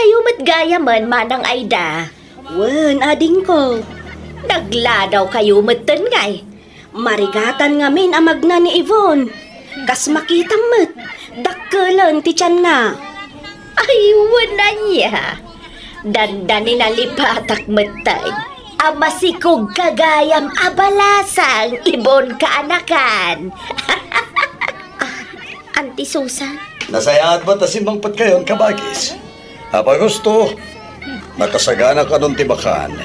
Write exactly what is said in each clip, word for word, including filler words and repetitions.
Kayo met gayamen, Manang Aida. Wen, adingko. Nagladawkayo metten ngay. Marigatan ngamin a magna ni Yvonne. Kas makitam met, dakkelen ti tianna. Ay, wen ania. Dandani nalipatak metten a masikog ka gayam a balasang, Ibon kaanakan. Ah, Auntie Susan? Nasayaat met a simmangpetkayon, kabagis. Apay husto, nakasagana kanon ti makan.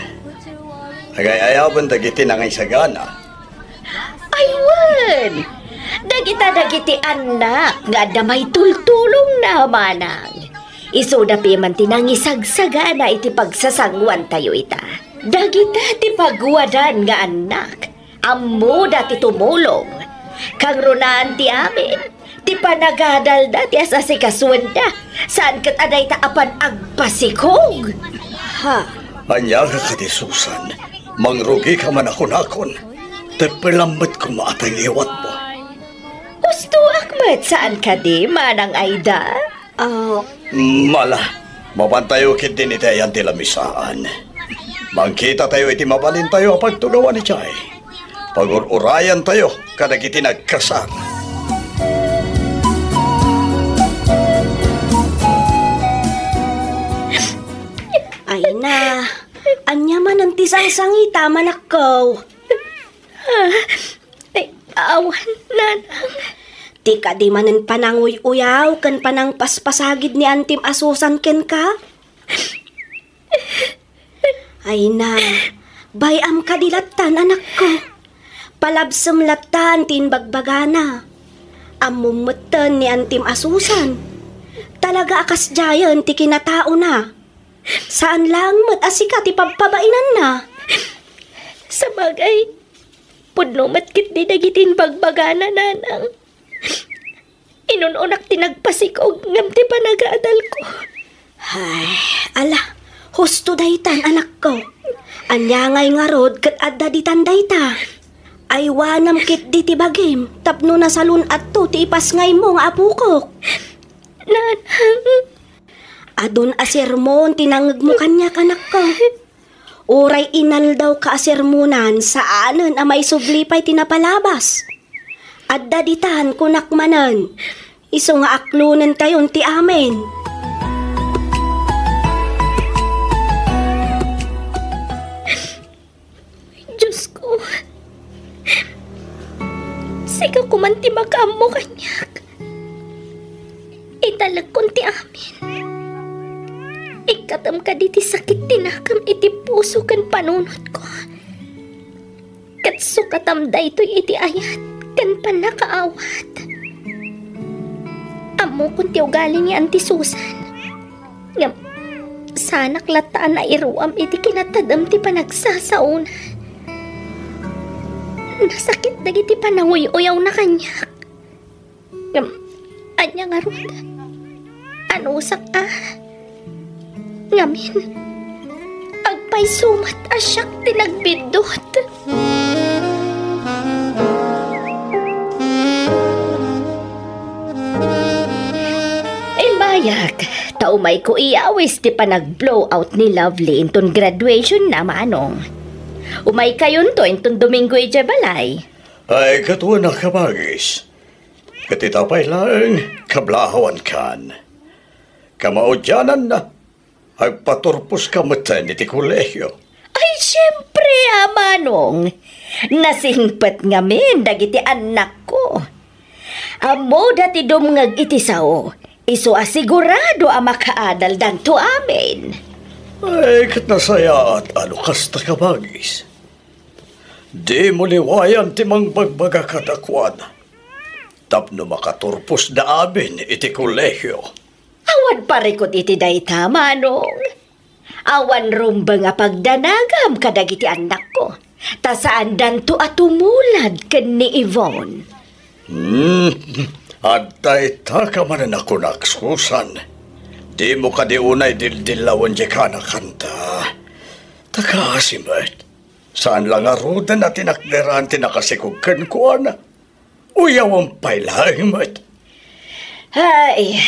Agay-ayawen dagiti nangisagana. Ay, wen! Dagita dagiti annak nga adda maitultulongna, manang. Isuda piman ti nangisagsagana iti pagsasanguantayo ita. Dagita ti pagwadan nga annak. Ammoda ti tumulong. Kangrunaan ti amin, ti panagadalda ti as-asikasuenda. Saan ket a dayta a pan-agpasikog. Ha? Ania ka kadi, Susan? Mangrugika man a kunakon. Teppelam met koma a tangiwatmo. Hustoak met, saan kadi, Manang Aida? Ah. Mala, mapantayo ketdin iti ayan ti lamisaan. Mangkitatayo iti mabalintayo a pagtugawan idiay. Pagur-urayantayo kadagiti nagkasar. Ay na, ania manen ti sangsangitam, anakko? Ah, ay, awan, nanang. Ti kadi manen pananguy-uyaw ken panangpaspasagid ni Antim a Susan kenka? Ay na, bay-am kadi lattan, anakko. Palabsem lattan ti imbagbagana. Ammom metten ni Antim a Susan. Talaga a kasdiayen ti kinataona. Saan laeng met a sika ti pabpabainanna. Sabagay, pudno met ketdi dagiti imbagbagana, nanang. Inun-unak ti nagpasikog ngem ti panagadalko. Ay, ala, husto daytan, anakko. Ania ngay ngarud ket adda ditan dayta? Aywanam ketdi ti bagim tapno nasalun-atto ti ipasngaymo nga apokok. Nanang. Adun a sermon ti nangngegmo kaniak, anakko. Uray inaldawka a sermonan, saanen a maisubli pay ti napalabas. Adda ditan, kunak manen. Isu nga aklonentayon ti amin. Diosko, sika koman ti makaammo kaniak. Italekkon ti amin. Ikkatem kadi ti sakit ti nakam iti puso ken panunotko. Ket sukatam daytoy iti ayat ken pannakaawat. Ammokon ti ugali ni Auntie Susan. Ngem, saanak latta a nairuam iti kinatadem ti panagsasaona. Nasakit dagiti pananguy-uyawna kaniak. Ngem, ania ngarud? Anusak a? Ngamin, agpayso met a siak ti nagbiddut. Imbayak, ta umayko iyawis ti panag-blow out ni Lovely inton graduation na, manong. Umaykayonto inton Domingo idiay balay. Ay, ket wen a, kabagis. Ket ita pay laeng, kablahawankan. Kamaudiananna, agpaturposka metten iti kolehio. Ay, siempre a, manong. Nasingpet ngamin dagiti annakko. Ammoda ti dumngeg iti sao, isu a sigurado a makaadaldanto amin. Ay, ket nasayaat a no kasta, kabagis. Dimo liwayan ti mangbagbaga kadakuada tapno makaturposda amin iti kolehio. Awan parikut iti dayta, manong. Awan rumbeng a pagdanagam kadagiti annakko, ta saandanto a tumulad ken ni Yvonne. Hmm, adda ita ka manen a kunak, Susan. Dimo kadi unay dildillawen diay kanakanta. Ta kaasi met, saan la ngaruden a tinakderan ti nakasikog kenkuana. Uyawen pay laeng met. Ay,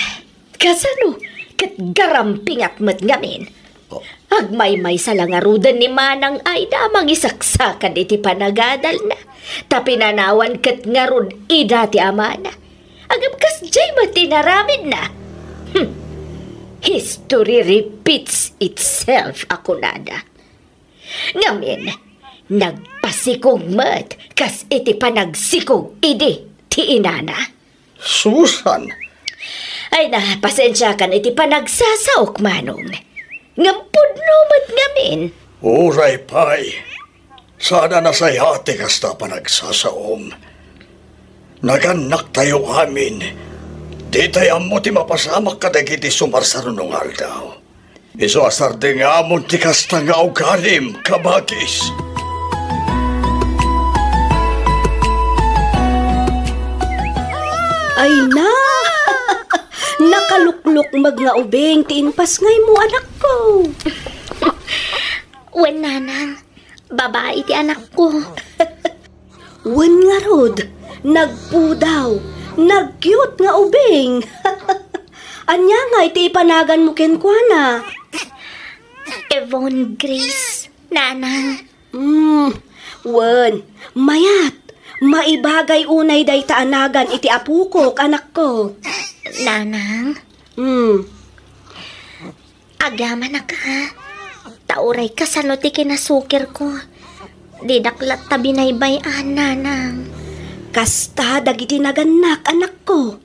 kasano? ket garampingat met ngamin. Oh. Agmaymaysa la ngaruden ni Manang Aida a mangisaksakan iti panagadalna, ta pinanawan ket ngarud ida ti amana. Agam kasdiay met ti naramidna. Hmm. History repeats itself, a kunada. Ngamin, nagpasikog met kas iti panagsikog idi ti inana. Susan! Ay na, pasensiakan iti panagsasaok, Manong. Ngem pudno met ngamin. Uray pay. Saan a nasayaat ti kasta a panagsasaom. Nagannaktayo amin. Ditay ammo ti mapasamak kadagiti sumarsarno nga aldaw. Isu a sardeng amon ti kasta nga ugalim, kabakis. Ay na! Nakaluklukmeg nga ubing ti impasngaymo, anakko. Wen, Nanang, babai ti anakko. Wen ngarud, nagpudaw, nag-cute nga ubing. Ania ngay ti ipanaganmo kenkuana? Yvonne Grace, Nanang. Hmm, wen, mayat. Maibagay unay dayta a nagan iti apokok, anakko. Nanang? Hmm. Agyamanaka, ta uray kasano ti kinasukirko, dinak latta binaybay-an, Nanang. Kasta dagiti nagannak, anakko.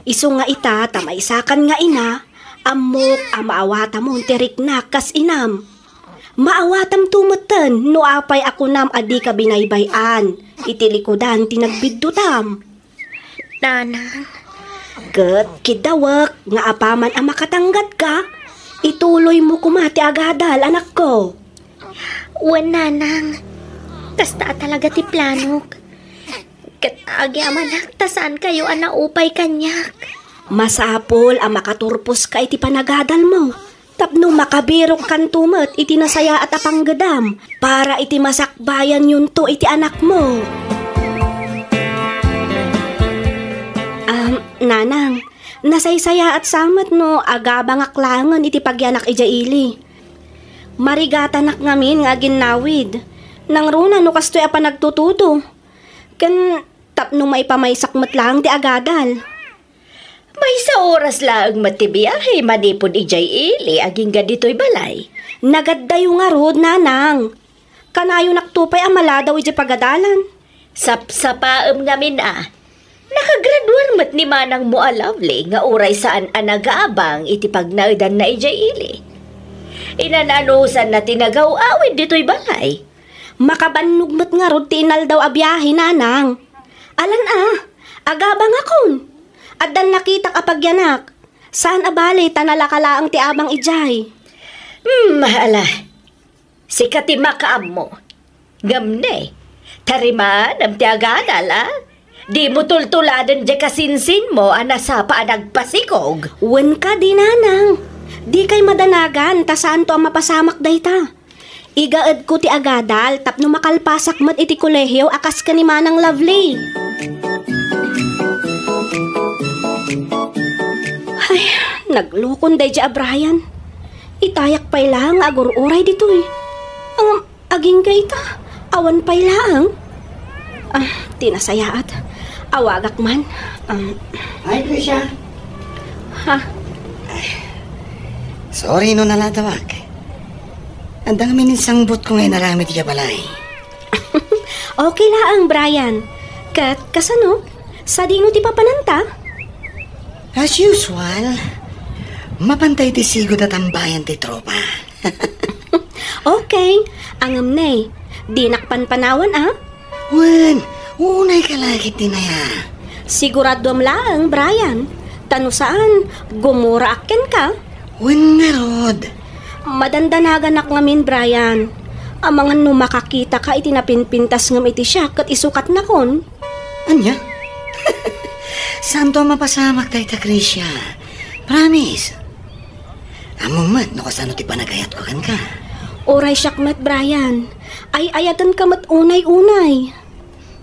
Isu nga ita ta maysakan nga ina, ammok a maawatamon ti riknak kas inam. Maawatamto metten no apay a kunam a dika binaybay-an iti likudan ti nagbiddutam. Nanang. Ket kiddawek nga apaman a makatanggadka, ituloymo koma ti agadal, anakko. Wen, Nanang. Kasta a talaga ti planok. Ket agyamanak ta saankayo a naupay kaniak. Masapul a makaturposka iti panagadalmo. Tapno makabirokkanto met iti nasayaat a panggedam para iti masakbayanyonto iti anakmo. Am, Nanang, nasaysayaat sa met no agabangak laengen iti pagyanak idiay ili. Marigatanak ngamin nga aginnawid. Nangruna no kastoy a panagtutudo. Ken tapno maipamaysak met laeng ti agadal. Maysa oras laeng met ti biahe manipud idiay ili agingga ditoy balay. Nagaddayo ngarud, Nanang. Kanayonakto pay a maladaw idiay pagadalan. Sapsapaem ngamin a. Nakagraduar met ni manangmo a Lovely nga uray saan a nagabang iti pagnaedanna idiay ili. Inan-anusanna ti nagaw-awid ditoy balay. Makabannog met ngarud ti inaldaw a biahe, Nanang. Alan a, agabangakon. Addan nakitak a pagyanak. Saan a bale ta nalaka laeng ti abang idiay. Hmm, ala. Sika ti makaammo. Ngem ne, tarimanem ti agadal, a? Dimo tultuladen diay kasinsinmo a nasapa a nagpasikog. Wen kadi, Nanang. Dikay madanagan ta saanto a mapasamak dayta. Igaedko ti agadal tapno makalpasak met iti kolehio a kas ken ni Manang Lovely. Ay, naglukon daydi a Brian. Itayak pay laeng nga agur-uray ditoy. Ngem agingga ita, awan pay laeng. Ah, ti nasayaat. Awagak man. Um, Hi, Tricia. Ha? Ay, sorry no naladawak. Adda ngamin insangbutko nga inaramid idiay balay. Okay laeng, Brian. Ket kasano? Sadino ti papananta? As usual, mapantay ti sigud a tambayan ti tropa. Okay, ngem ne, dinak panpanawan a? Wen, uunayka la ket dinaya. Siguraduam laeng, Brian. Ta no saan, gumuraak kenka. Wen ngarud. Madandanaganak ngamin, Brian. Amangan no makakitaka iti napinpintas ngem iti siak ket isukatnakon. Ania? Saanto a mapasamak dayta, Tricia. Promise. Ammom met no kasano ti panagayatko kenka. Uray siak met, Brian. Ay-ayatenka met unay-unay.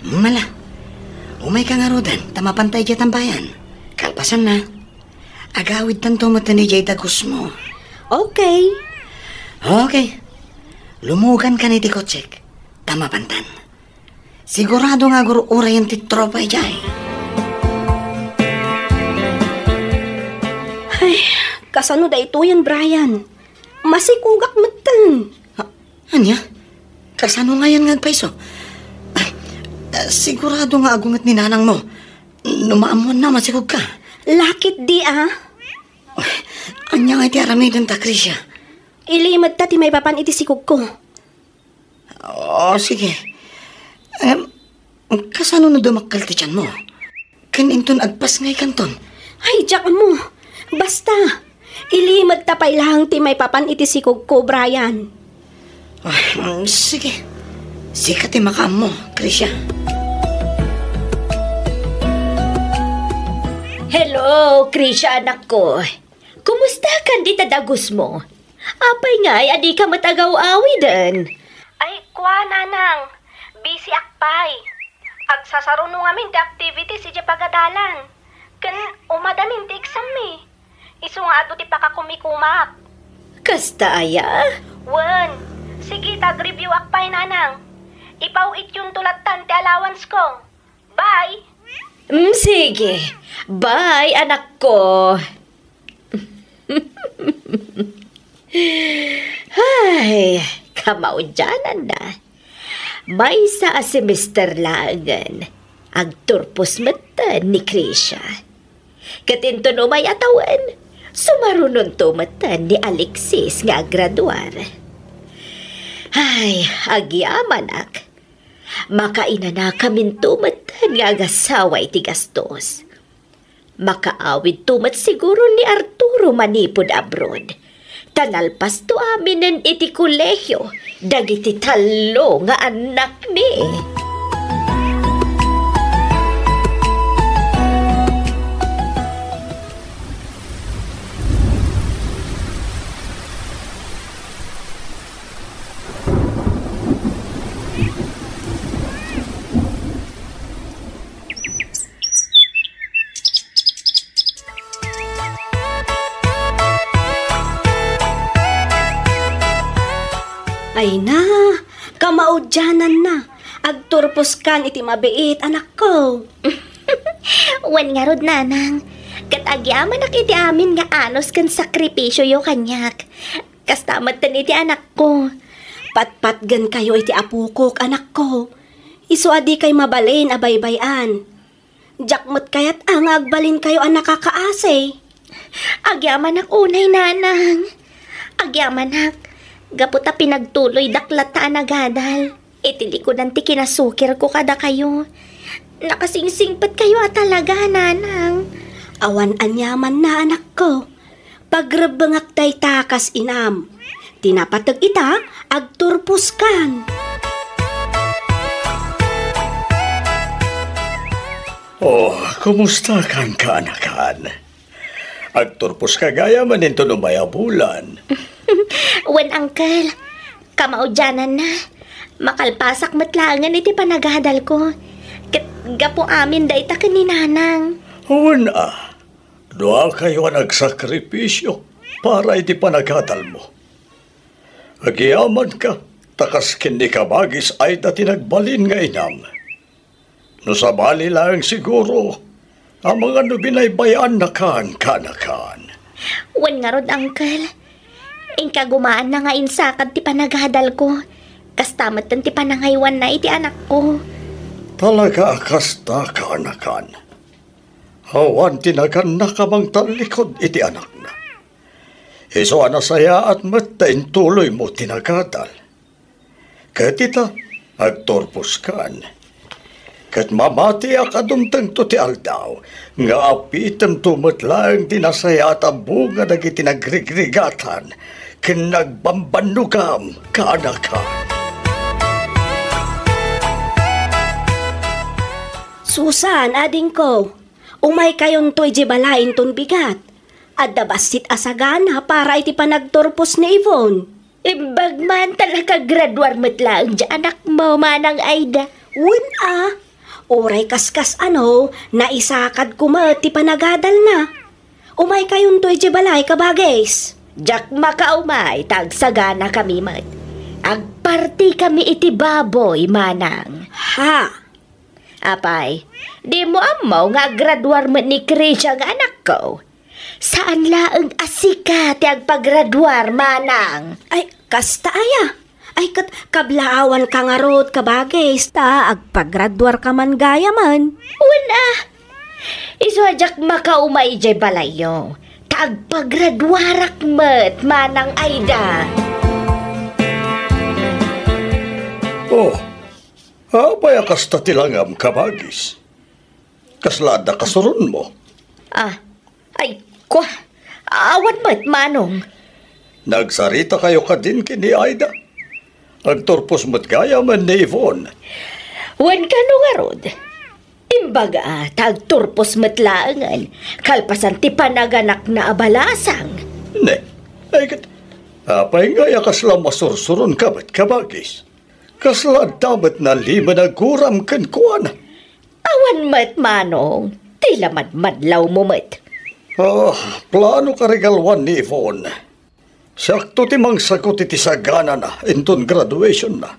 Mala. Umayka ngaruden ta mapantay idiay tambayan. Kalpasanna, Agawidtanto met idiay dagusmo. Okay. Okay. Lumugankan iti kotsek, ta mapantan. Sigurado nga agur-urayen ti tropa idiay. Ay, kasano daytoyen, Brian? Masikogak metten. A-, ania? Kasano ngayen nga agpayso? Ay, eh, sigurado nga agunget ni nanangmo. No maammoanna, masikogka. Lakit di, a? Ania ngay ti aramidenta, Krisha? Ilimedta ti maipapan iti sikogko. O, sige. Em, kasano no dumakkel ti tianmo? Ken inton agpasngaykanton? Ay, diak ammo. Basta, ilimedta pay laeng ti maipapan iti sikogko, Brian. Ah, mm, sige. Sika ti makaammo, Krisha. Hello, Krisha, anakko. Kumusta kan dita dagusmo? Apay ngay a dika met agaw-awiden? Ay, kua, nanang. Busy ak pay. Agsasaruno ngamin ti activities idiay pagadalan. Ken umadamin ti exam mi. Isu nga adu ti pakakumikumak. Kasta aya? Wen. Sige, ta agreview ak pay, nanang. Ipaw-ityonto lattan ti allowance ko. Bye! Mm, sige. Bye, anakko. Ay, kamaudiananna. Maysa a semester laengen, agturpos metten ni Krisha. Ket inton umay a tawen, sumarunonto metten ni Alexis nga aggraduar. Ay, agyamanak. Makainanakaminto metten nga agasawa iti gastos. Makaawidto met siguro ni Arturo manipud abroad. Ta nalpasto aminen iti kolehio dagiti tallo nga annakmi. Ay na, kamaudiananna, agturposkan iti mabiit, anakko. Wen ngarud, nanang, ket agyamanak iti amin nga anus ken sakripisioyo kaniak. Kasta metten iti anakko. Patpatgenkayo iti apokok, anakko. Isu a dikay mabalin a baybay-an. Diak met kayat a nga agbalinkayo a nakakaasi. Agyamanak unay, nanang. Agyamanak, gapu ta pinagtuloydak latta a nagadal iti likudan ti kinasukirko kadakayo. Nakasingsingpetkayo a talaga, nanang. Awan aniamanna, anakko. Pagrebbengak dayta kas inam. Ti napateg ita, agturposkan. Oh, kumusta kan kaanakan? Agturposka gayam inton umay a bulan. Wen, uncle. Kamaudiananna. Makalpasak met laengen iti panagadalko. Ket gapu amin dayta ken ni nanang. Wen a. Duakayo a nagsakripisio para iti panagadalmo. Agyamanka, ta kas ken ni Kabagis ayda ti nagbalin nga inam. No sabali laeng siguro, amangan no binaybay-annakan kaanakan. Wen ngarud, uncle. Inka gumaanna nga insakad ti panagadalko. Kasta metten ti panangaywanna iti anakko. Talaga a kasta kaanakan. Awan ti nagannak a mangtallikud iti anakna. Isu a nasayaat met ta intuloymo ti nagadal. Ket ita, agturposkan. Ket mamatiak a dumtengto ti aldaw nga apitemto met laeng ti nasayaat a bunga dagiti nagrigrigatan ken nagbambannogam kaanakan. Susan, adingko, umaykayonto idiay balay inton bigat. Adda bassit a sagana para iti panagturpos ni Yvonne. Imbag man ta nakagraduar met laeng ti anakmo, Manang Aida. Wen a, uray kaskas-ano, naisakadko met ti panagadalna. Umaykayonto idiay balay, kabagis. Diak makaumay ta agsaganakami met. Agpartikami iti baboy, manang. Ha? Apay, dimo ammo nga aggraduar met ni Krisha nga anakko? Saan laeng a sika ti agpagraduar, manang. Ay, kasta aya. Ay, ket kablaawanka ngarud, kabagis, ta agpagraduarka man gayamen. Wen a, isu a diak makaumay idiay balayyo, ta agpagraduarak met, Manang Aida. Oh, apay a kasta ti langam, kabagis? Kasla adda kasuronmo? Ah, ay, kwa, awan met, manong. Nagsaritakayo kadin ken ni Aida? Agturpos met gayamen ni Yvonne. Wen kano ngarud? Imbaga, ta agturpos met laengen, kalpasan ti panaganakna a balasang. Ne, ay ket, apay ngay a kasla masursuronka met, kabagis? Kasla adda met nalimed a guram kenkuana? Awan met, manong, ti la madmadlawmo met. Ah, planoka regaluan ni Yvonne. Siakto ti mangsagut iti saganana inton graduationna.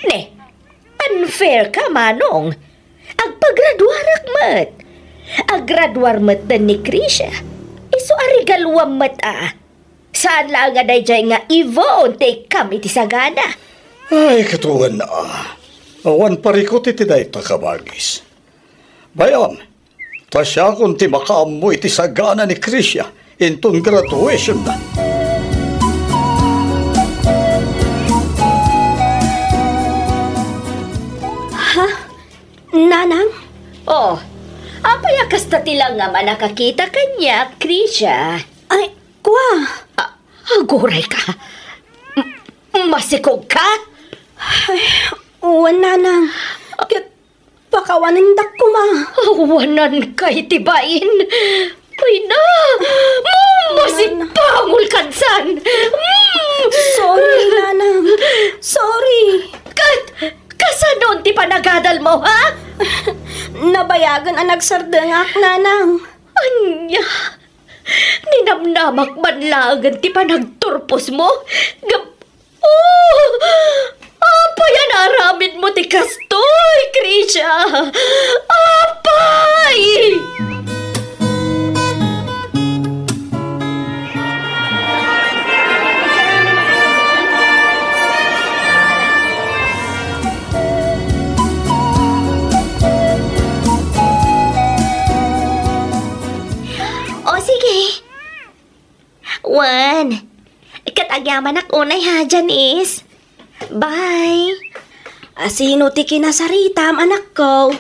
Ne, unfairka, manong. Agpagraduarak met. Aggraduar met ni Krisha. Isu a regaluam met a. Saan laeng a daydiay nga Yvonne ti ikkam iti sagana. Ay, ket wen a. Awan parikut iti dayta, kabagis. Bay-am, ta siakon ti makaammo iti sagana ni Krisha inton graduationna. Ha? Nanang? Oh, apay a kasta ti langam a nakakita kaniak, Krisha? Ay, kwa. Ah, aguray ka. M-, masikog ka? Ay, wen, nanang. Ket pakawanendak koma. Awanan ka iti bain. Ay na! Masipangol kadsan! Mm! Sorry, nanang. Sorry. Kat, kasanon ti panagadal mo, ha? Nabayagen a nagsardengak, nanang. Ania? Ninamnamak man laengen ti panagturpos mo? Gap-, Oh! Apay a naaramid mo ti kastoy, Krisha? Apay! O, sige. Wen, ket agyamanak unay ha, Janice. Bye. A, sino ti kinasaritam, anakko?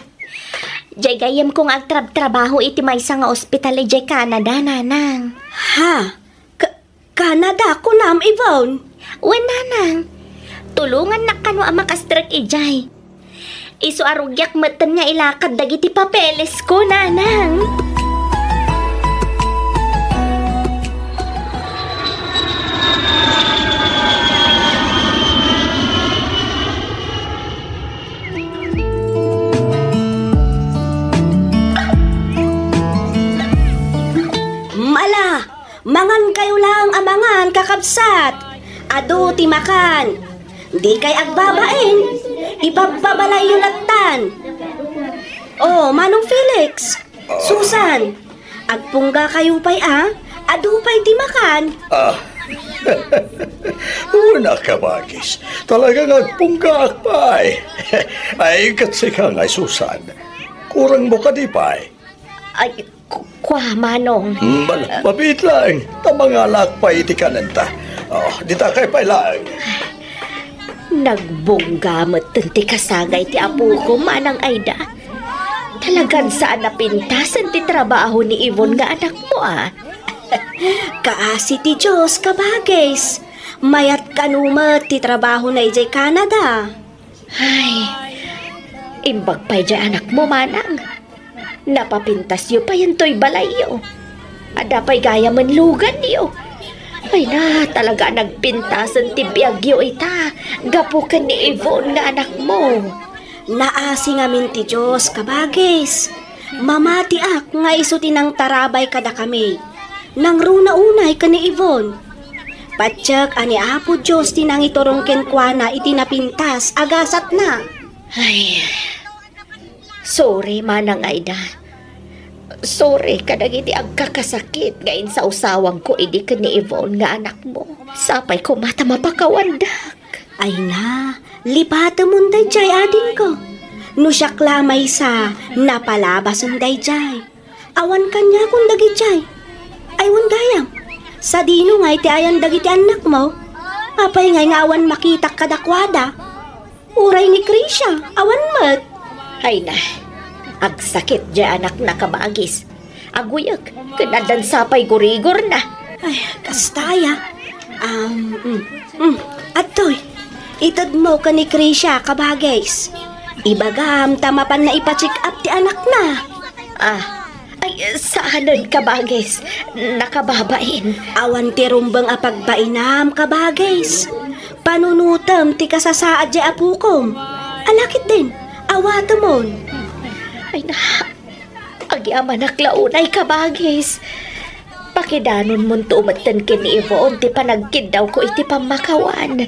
Jay gayyemko nga agtrabtrabaho iti maysa nga ospital idiay Canada, nanang. Ha? Ka-, Canada, kunam, Yvonne? Wen, nanang. Tulongannak kano a makastrek idiay. Isu a rugiak metten nga ilakad dagiti papelesko, nanang. Mala! Mangankayo laeng a mangan, kakabsat. Adu ti makan. Dikay agbabain. Ipabpabalayyo lattan. Oh, Manong Felix, Susan, agpunggakayo pay a? Adu pay ti makan. Ah. Una, kabagis. Talaga nga agpunggaak pay. Ay, ket sika ngay, Susan. Kurangmo kadi pay? Ay, ku-, kua, Manong. Mal-, mabiit laeng, ta mangalaak pay iti kanenta. Oh, dita kay pay laeng. Nagbungga met ti kasagay ti apoko, Manang Aida. Talagan saan a pintasen ti trabaho ni Yvonne nga anakmo, a. Kaasi ti Dios, kabagis. Mayat kano met ti trabahona idiay Canada. Ay, imbag pay diay anakmo, Manang. Napapintasyo pay intoy balayyo. Adda pay gayamen luganyo. Ay na, talaga a nagpintasen ti biagyo ita, gapu ken ni Yvonne nga anakmo. Naasi ngamin ti Dios, kabagis. Mamatiak nga isu ti nangtarabay kadakami. Nangruna unay ken ni Yvonne. Patiek a ni Apo Dios ti nangiturong kenkuana iti napintas a gasatna. Ay, sorry, Manang Aida. Sorry kadagiti agkakasakit nga insawsawangko idi ken ni Yvonne nga anakmo. Sapay koma ta mapakawandak. Ay na, lipatemon daydiay, adingko. No siak la a maysa, napalabasem daydiay. Awan kaniakon dagidiay. Ay, wen gayam. Sadino ngay ti ayan dagiti annakmo? Apay ngay nga awan makitak kadakuada? Uray ni Krisha, awan met. Ay na, agsakit diay anakna, kabagis. Aguyek, ken addan sapay gurigorna. Ay, kasta aya. Um, mm, mm. Adtoy, itedmo ken ni Krisha, kabagis. Ibagam ta mapanna ipa-check up ti anakna. Ah, ay, saanen, kabagis. Nakababain. Awan ti rumbeng a pagbainam, kabagis. Panunotem ti kasasaad diay apokom. Ala ketdin, awatemon. Ay na, agyamanak la unay, kabagis. Pakidanonmonto metten ken ni Yvonne ti panagkiddawko iti pammakawan.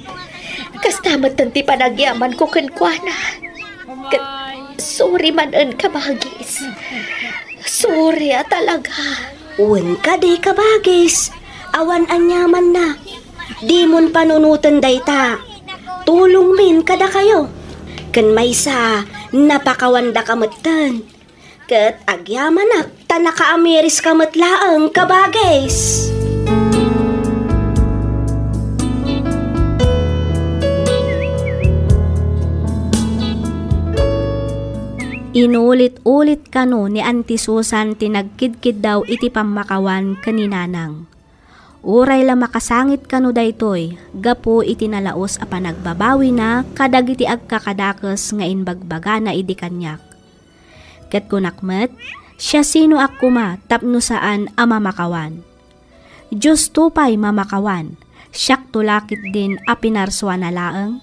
Kasta metten ti panagyamanko kenkuana. Ket sorry manen, kabagis. Sorry a talaga. Wen kadi, kabagis. Awan aniamanna. Dimon panunoten dayta. Tulongmin kadakayo. Ken maysa, napakawandaka metten. Ket agyamanak ta nakaamiriska met laeng, kabagis. Inulit-ulit kano ni Auntie Susan ti nagkidkiddaw iti pammakawan ken ni Nanang. Uray la makasangit kano daytoy gapu iti nalaus a panagbabawina kadagiti agkakadakes nga imbagbagana idi kaniak. Ket kunak met, siasinoak koma tapno saan a mamakawan? Diosto pay mamakawan, siakto la ketdin a pinarsuana laeng?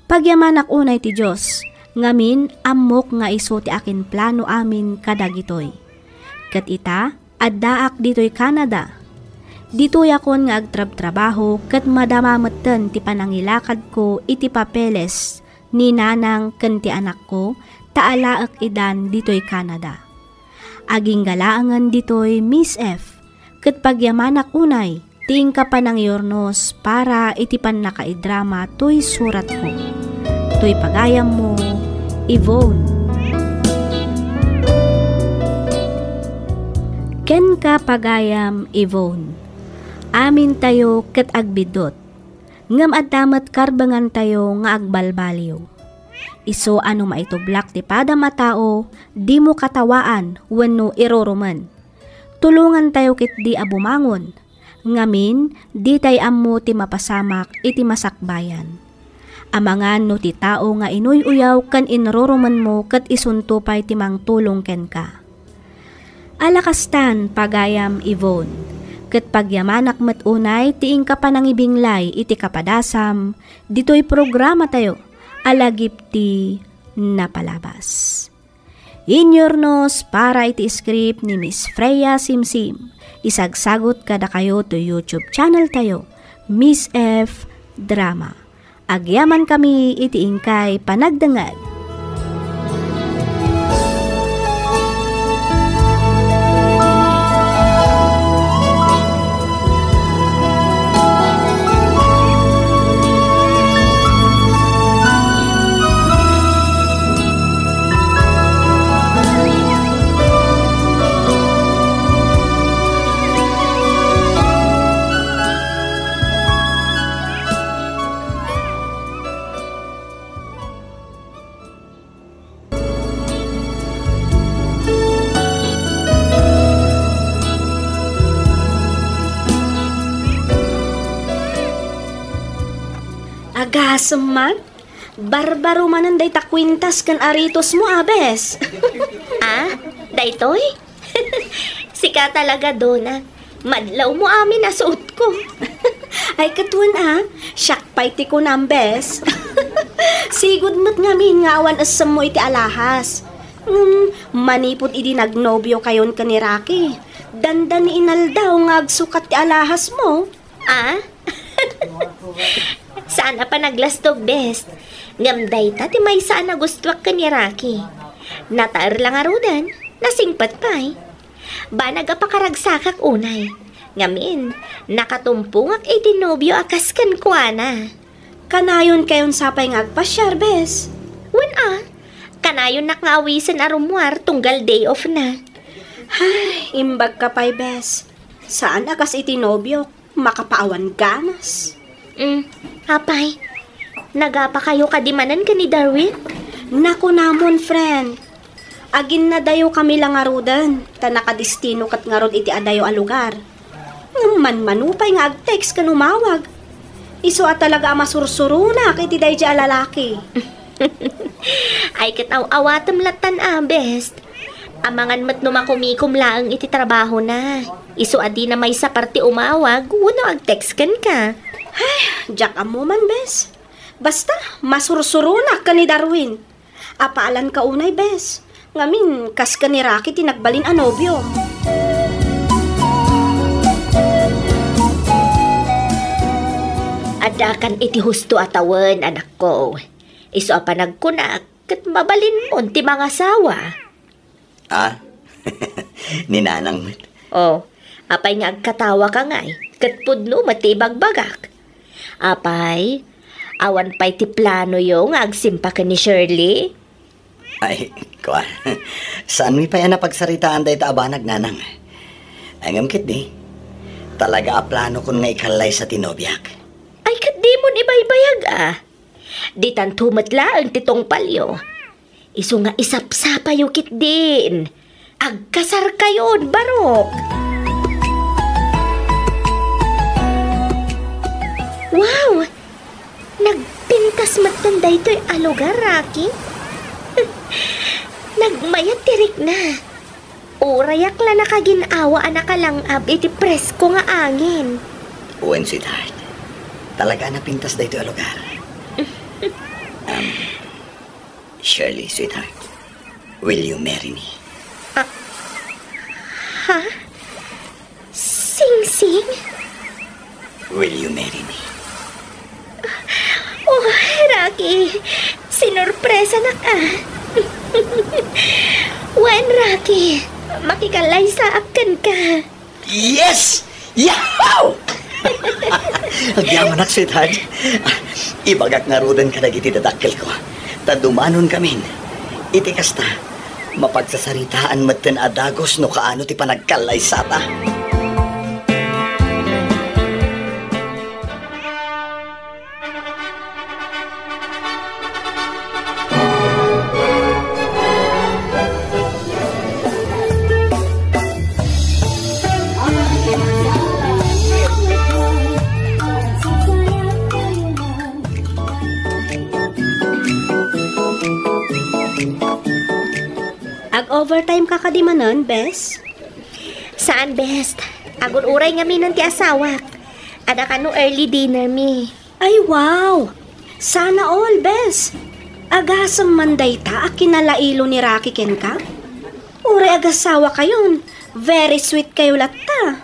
Pagyamanak unay ti Dios, ngamin, ammok nga isu ti akinplano amin kadagitoy. Ket ita, addaak ditoy Canada. Ditoyakon nga agtrabtrabaho ket madama metten ti panangilakadko iti papeles ni nanang ken ti anakko ta alaek idan ditoy Canada. Agingga laengen ditoy, Miss F, ket pagyamanak unay ti inka panangiyurnos para iti pannakaidrama toy suratko. Toy pagayammo, Yvonne. Kenka, pagayam Yvonne, amintayo ket agbiddut, ngem adda met karbengantayo nga agbalbaliw. Isu a no maitublak ti padam a tao, dimo katawaan wenno irurumen. Tulongantayo ketdi a bumangon. Ngamin, ditay ammo ti mapasamak iti masakbayan. Amangan no ti tao nga inuy-uyaw ken inrurumenmo ket isunto pay ti mangtulong kenka. Ala kastan, pagayam Yvonne, ket pagyamanak met unay ti inka panangibinglay iti kapadasam ditoy programatayo a Lagip ti Napalabas. Inyurnos para iti script ni Miss Freya Simsim. Isagsagut kadakayo to YouTube channel tayo, Miss F Drama. Agyaman kami iti inkay panagdengngeg. Agasem man, barbaro manen dayta kuintas ken aritosmo, abes. Ah, daytoy? Sika talaga, Dona. Madlawmo amin a suotko. Ay, ket wen a, siak pay ti kunam, bes. Sigud met ngamin nga awan essemmo iti alahas. Ngem manipud idi nagnobiokayon ken ni Rocky, dandani inaldaw nga agsukat ti alahasmo. Ah? Saan a panaglastog, bes. Ngem dayta ti maysa a nagustuak ken ni Rocky. Nataer la ngaruden, nasingpet pay. Banag a pakaragsakak unay. Ngamin, nakatumpongak iti nobio a kas kenkuana. Kanayonkayon sapay nga agpasiar, bes? Wen a, kanayonnak nga awisen a rummuar tunggal day off na. Ay, imbagka pay, bes. Saan a kas iti nobiok, makapaawan ganas. Mm, apay, nagapakayo kadi manen ken ni Darwin? Nakunamon, friend. Aginnadayokami la ngaruden, ta nakadestino ket ngarud iti adayo a lugar. Ngem manmano pay nga ag-text ken umawag. Isu a talaga a masursuronak iti daydiay a lalaki. Ay, ket aw-awatem lattan a, bes. Amangan met no makumikom laeng iti trabahona. Isu a dina maysa parte umawag wenno ag-text kenka. Ay, diak ammo man, bes. Basta, masursuronak ken ni Darwin. Apaalanka unay, bes. Ngamin, kas ken ni Rocky ti nagbalin a nobiom. Addakan iti husto a tawen, anakko. Isu a panagkunak, ket mabalinmon ti mangasawa. Ah? Ni Nanang met. Oh, apay nga agkatawaka ngay, ket pudno met ti ibagbagak. Apay, awan pay ti planoyo nga agsimpa ken ni Shirley? Ay, kua, saanmi pay a napagsaritaan dayta a banag, Nanang. Ngem ketdi, talaga a planokon nga ikallaysa ti nobiak. Ay, ket dimon ibaybayag, a. Ditanto met laeng ti tungpalyo. Isu nga isapsapayo ketdin. Agkasarkayon, barok! Wow! Nagpintas metten daytoy a lugar, Rocky. Nagmayat ti rikna. Urayak la nakagin-awa a nakalang-ab iti presko nga angin. Wen, sweetheart. Talaga a napintas daytoy a lugar. Um, Shirley, sweetheart, will you marry me? Ah, ha? Singsing? Will you marry me? Oh, Rocky, sinurpresanak a. Wen, Rocky, makikallaysaak kenka. Yes! Yahoo! Agyamanak, sweetheart. Ibagak ngaruden kadagiti dadakkelko, ta dumanonkamin. Iti kasta, mapagsasaritaan metten a dagus no kaano ti panagkallaysata. Ag-overtime ka kadi manen, bes? Saan, bes. Agur-uray ngamin ti asawak. Adda kano early dinner mi. Ay, wow! Sana all, bes. Agasem man dayta a kinalailo ni Rocky kenka? Uray agasawakayon, very sweet kayo latta.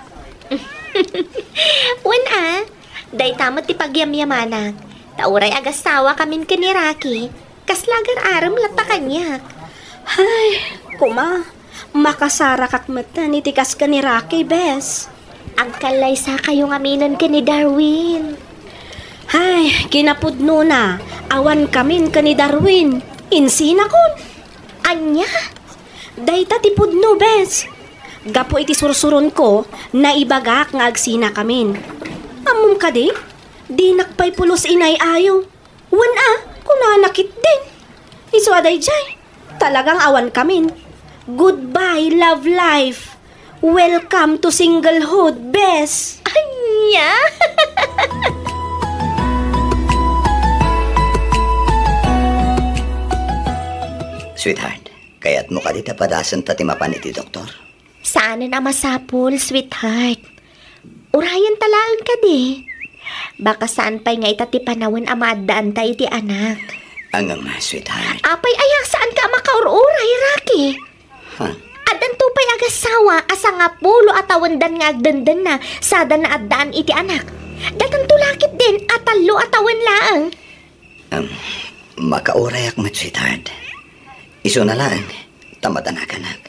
Wen a, dayta met ti pagyamyamanak. Ta uray agasawakamin ken ni Rocky, kasla agar-arem latta kaniak. Hay, kuma, makasarakak metten iti kas ken ni Rocky, bes. Agkallaysakayo ngaminen ken ni Darwin. Hay, kinapudnona, awankamin ken ni Darwin. Insinakon. Ania? Dayta ti pudno, bes. Gapu iti sursuronko, naibagak nga agsinakamin. Ammom kadi? Dinak pay pulos inay-ayo. Wen a, kunana ketdin. Isu a daydiay, talagang awankamin. Goodbye, love life. Welcome to singlehood, bes. Ania? Sweetheart, kayatmo kadi ta padasenta ti mapan iti doktor? Saanen a masapul, sweetheart. Urayenta laeng kadi. Baka saan pay nga ita ti panawen a maaddaanta iti anak. Ngem, sweetheart. Apay aya, saanka a makaur-uray, Rocky? Ha? Addanto pay agassawa a sangapulo a tawendan nga agdendenna sada naaddaan iti anak. Datanto la ketdin a tallo a tawen laeng. Em, makaurayak met, sweetheart. Isuna laeng, ta madanaganak.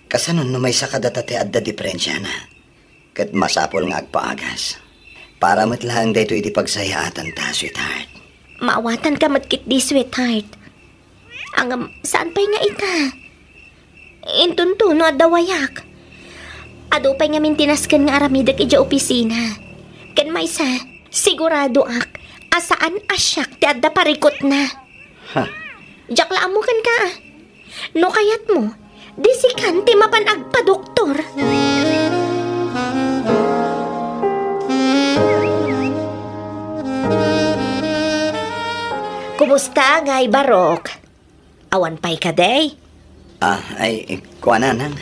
Kasano no maysa kadata ti adda diperensiana? Ket masapul nga agpaagas. Para met laeng daytoy iti pagsayaatanta, sweetheart. Maawatanka met ketdi, sweetheart. Ngem, saan pay nga ita? Intonto no adda wayak. Adu pay ngamin ti nasken nga aramidek idiay opisina. Ken maysa, siguradoak a saan a siak ti adda parikutna. Ha? Diak la ammo kenka. No kayatmo, di sikan ti mapan agpadoktor. Kumusta ngay, Barok? Awan pay kadi? Ah, ay, kuana, Nang.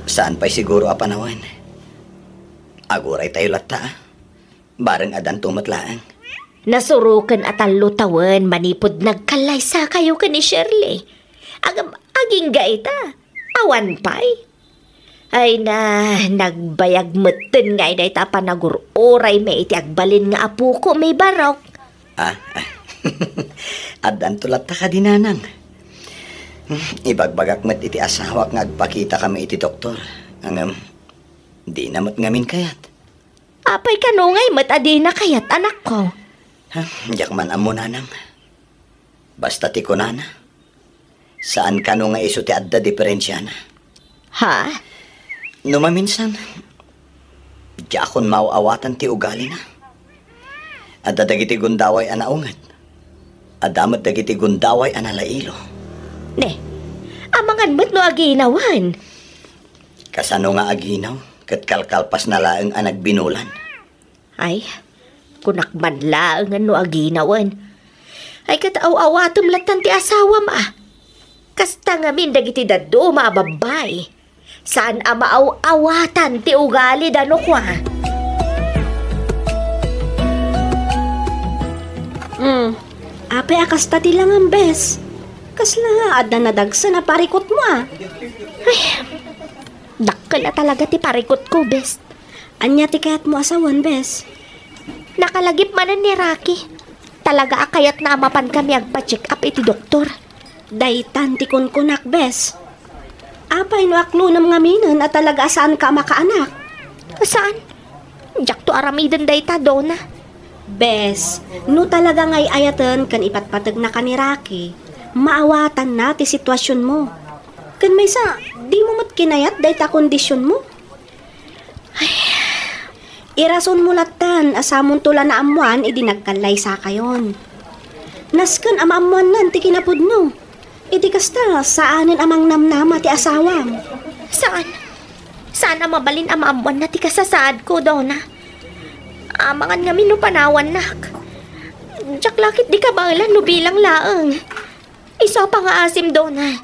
Saan pay siguro a panawen? Aguraytayo latta, ah. Bareng addanto met laeng. Nasuroken a tallo tawen manipud nagkallaysakayo ken ni Shirley. Agam-, agingga ita. Awan pay. Ay na, nagbayag metten ngay dayta a panagur-uraymi iti agbalin nga apokmi, Barok. Ah, addanto latta kadi, Nanang. Ibagbagak met iti asawak nga agpakitakami iti doktor. Ngem, dina met ngamin kayat. Apay kano ngay met a dina kayat, anakko? Ha, diak man ammo, Nanang. Basta ti kunana, saan kano nga isu ti adda diperensiana. Ha? No maminsan, diakon maaw-awatan ti ugalina. Adda dagiti gundaway a naunget. Adda met dagiti gundaway a nalailo. Ne, amangan met no aginawan. Kasano nga aginaw ket kalkalpasna laeng a nagbinulan? Ay, kunak man laengen no aginawen. Ay, ket aw-awatem lattan ti asawam, a. Kasta ngamin dagiti dadduma a babbai. Saan a maaw-awatan ti ugalida no kua. Hmm. Apay a kasta ti langam, bes? Kasla adda nadagsen a parikutmo, a? Ay, dakkel a talaga ti parikutko, bes. Ania ti kayatmo a sawen, bes? Nakalagip manen ni Rocky. Talaga a kayatna a mapankami agpa-check up iti doktor. Daytan ti kunkunak, bes. Apay no aklonem ngaminen a talaga a saanka a makaanak? Saan? Diakto aramiden dayta, Dona. Bes, no talaga nga ay-ayaten ken ipatpategnaka ni Rocky, maawatanna ti situasionmo. Ken maysa, dimo met kinayat dayta kondisionmo? Ay. Irasonmo lattan a samonto la naammoan idi nagkallaysakayon. Nasken a maammoannan ti kinapudno. Iti kasta, saanen a mangnamnama ti asawam. Saan? Saan a mabalin a maammoanna ti kasasaadko, Dona? Amangan ngamin no panawannak. Diak la ketdi kabaelan no bilang laeng. Isu a pangaasim, Dona.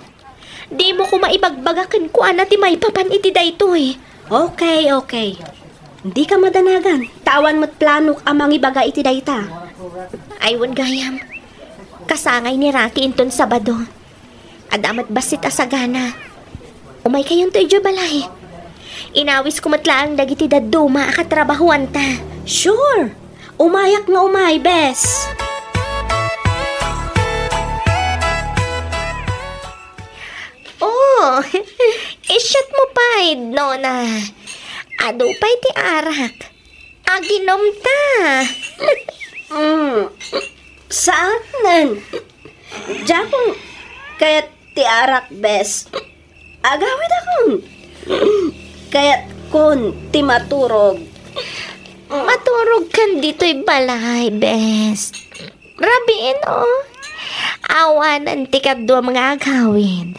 Dimo koma ibagbaga kenkuana ti maipapan iti daytoy. Okay, okay. Dika madanagan, ta awan met planok a mangibaga iti dayta. Ay, wen gayam. Kasangay ni Rocky inton Sabado. Adda met bassit a sagana. Umaykayonto idiay balay. Inawisko met laeng dagiti dadduma a katrabahuanta. Sure! Umayak nga umay, bes. Oh, i-shot mo pay, Dona. Adu pay ti arak. Aginom ta. Mm, saanen. Diakon kayat ti arak, bes. Agawidakon. Kayatkon ti maturog. Maturog kan ditoy balay, bes. Rabiin, oh. Awanen ti kaduam nga agawid.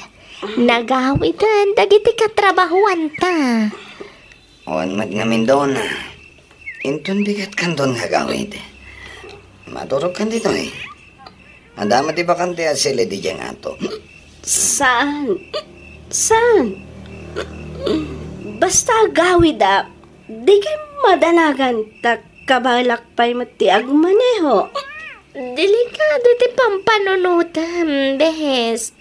Nagawiden dagiti katrabahuanta. Awan met ngamin, Dona. Inton bigat kanton nga agawid. Maturog kan ditoy. Adda met ti bakante a silid idiay ngato. Saan? Saan? Basta agawidak, dikay madanagan ta kabaelak pay met ti agmaneho. Delikado ti pampanunotem, bes.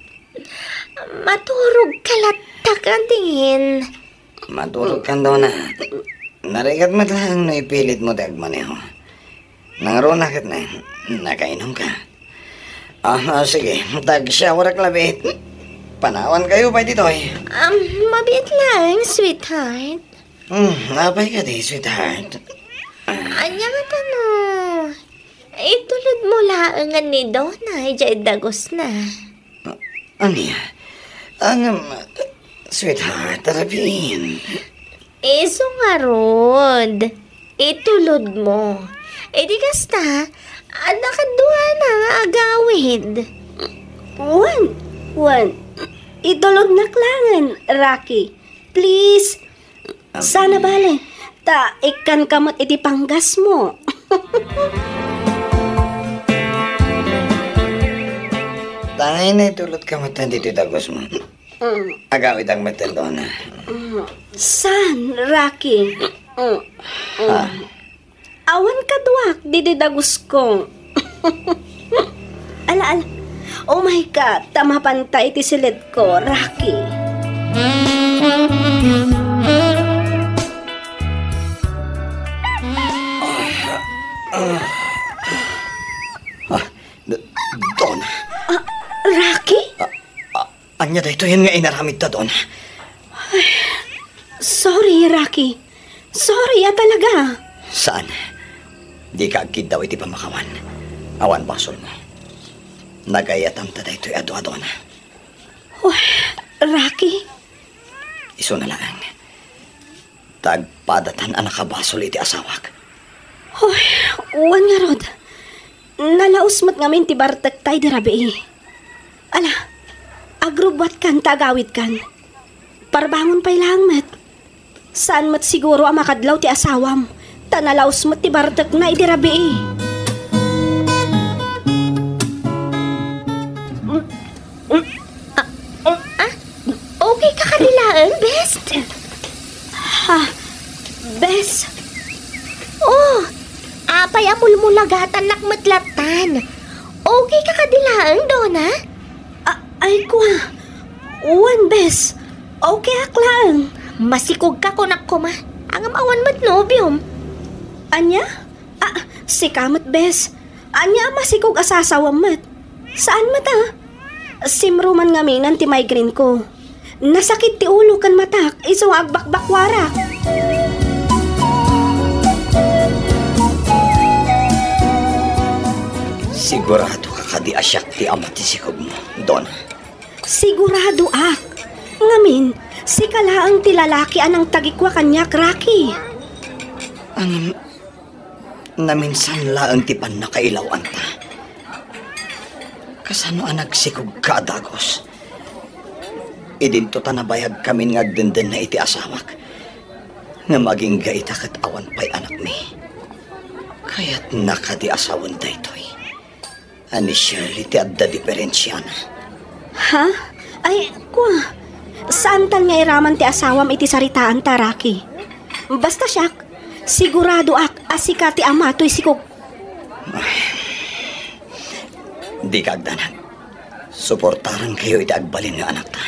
Maturog ka latta kadin. Maturog kan, Dona. Narigat met laeng no ipilit mo ti agmaneho. Nangruna ket na, nakainom ka. Ah, ah, sige, tag-shower ka labi. Panawan kayo pay ditoy. Um, mabiit laeng, sweetheart. Hmm, apay kadi, sweetheart? Anya nga tano? Itulod mo laeng ni Dona, idiay dagusna. Ania? Ang, um, sweetheart, arabin. Isu ngarud, itulod mo. Idi kasta, adda kaduana nga agawid. Wen, wen. Itulodnak laengen, Rocky. Please. Sana bale, ta ikkanka met iti panggasmo. Tangay na itulodka met ditoy dagusmo. Mm. Agawidak met, Dona. Mm. Saan, Rocky? Mm. Mm. Ha? Awan kaduak ditoy dagusko. Ala, ala. Umayka, ta mapanta iti silidko, Rocky. Ah, D-, Dona. Ah, Rocky? Ah, ah, Ania daytoyen nga inaramidta, Dona? Ay, sorry, Rocky. Sorry a talaga. Saan? Dika agkiddaw iti pamakawan. Awan basolmo. Nagayatamta daytoy a dua, Dona. Uy, Rocky. Isuna laeng. Ta agpadatan a nakabasol iti asawak. Hoy, wen ngarud. Nalaus met ngamin ti bartekta idi rabii. Ala, agrubbuatkan ta agawidkan. Parbangon pay laeng met. Saan met siguro a makadlaw ti asawam, ta nalaus met ti bartekna idi rabii. Ah, ah, okay ka kadi laeng, bes? Ha? Bes? Oh, apay a mulmulagatannak met lattan? Okay ka kadi laeng, Dona? Ah, ay, kua. Wen, bes. Okay ak laeng. Masikog ka, kunak koma. Ngem awan met nobiom. Ania? Ah, sika met, bes. Ania a masikog a sasawam met? Saan met, ah? Simruman ngamin ti migraine ko. Nasakit ti ulo ken matak, isu nga agbakbakwarak. Sigurado ka kadi a siak ti ama ti sikogmo, Dona? Sigurado ak. Ngamin, sika laeng ti lalaki a nangtagikua kaniak, Rocky. Ngem, naminsan laeng ti pannakailawanta. Kasano a nagsikogka a dagus? Idinto ta nabayagkamin nga agdendenna iti asawak. Ngem agingga ita ket awan pay anakmi. Kayatna kadi a sawen daytoy? A ni Shirley ti adda diferensiana. Ha? Ay, kua, saantan nga iraman ti asawam iti saritaanta, Rocky. Basta siak, siguradoak a sika ti ama toy sikog. Ay, dika agdanag. Suportarankayo iti agbalin nga anakta.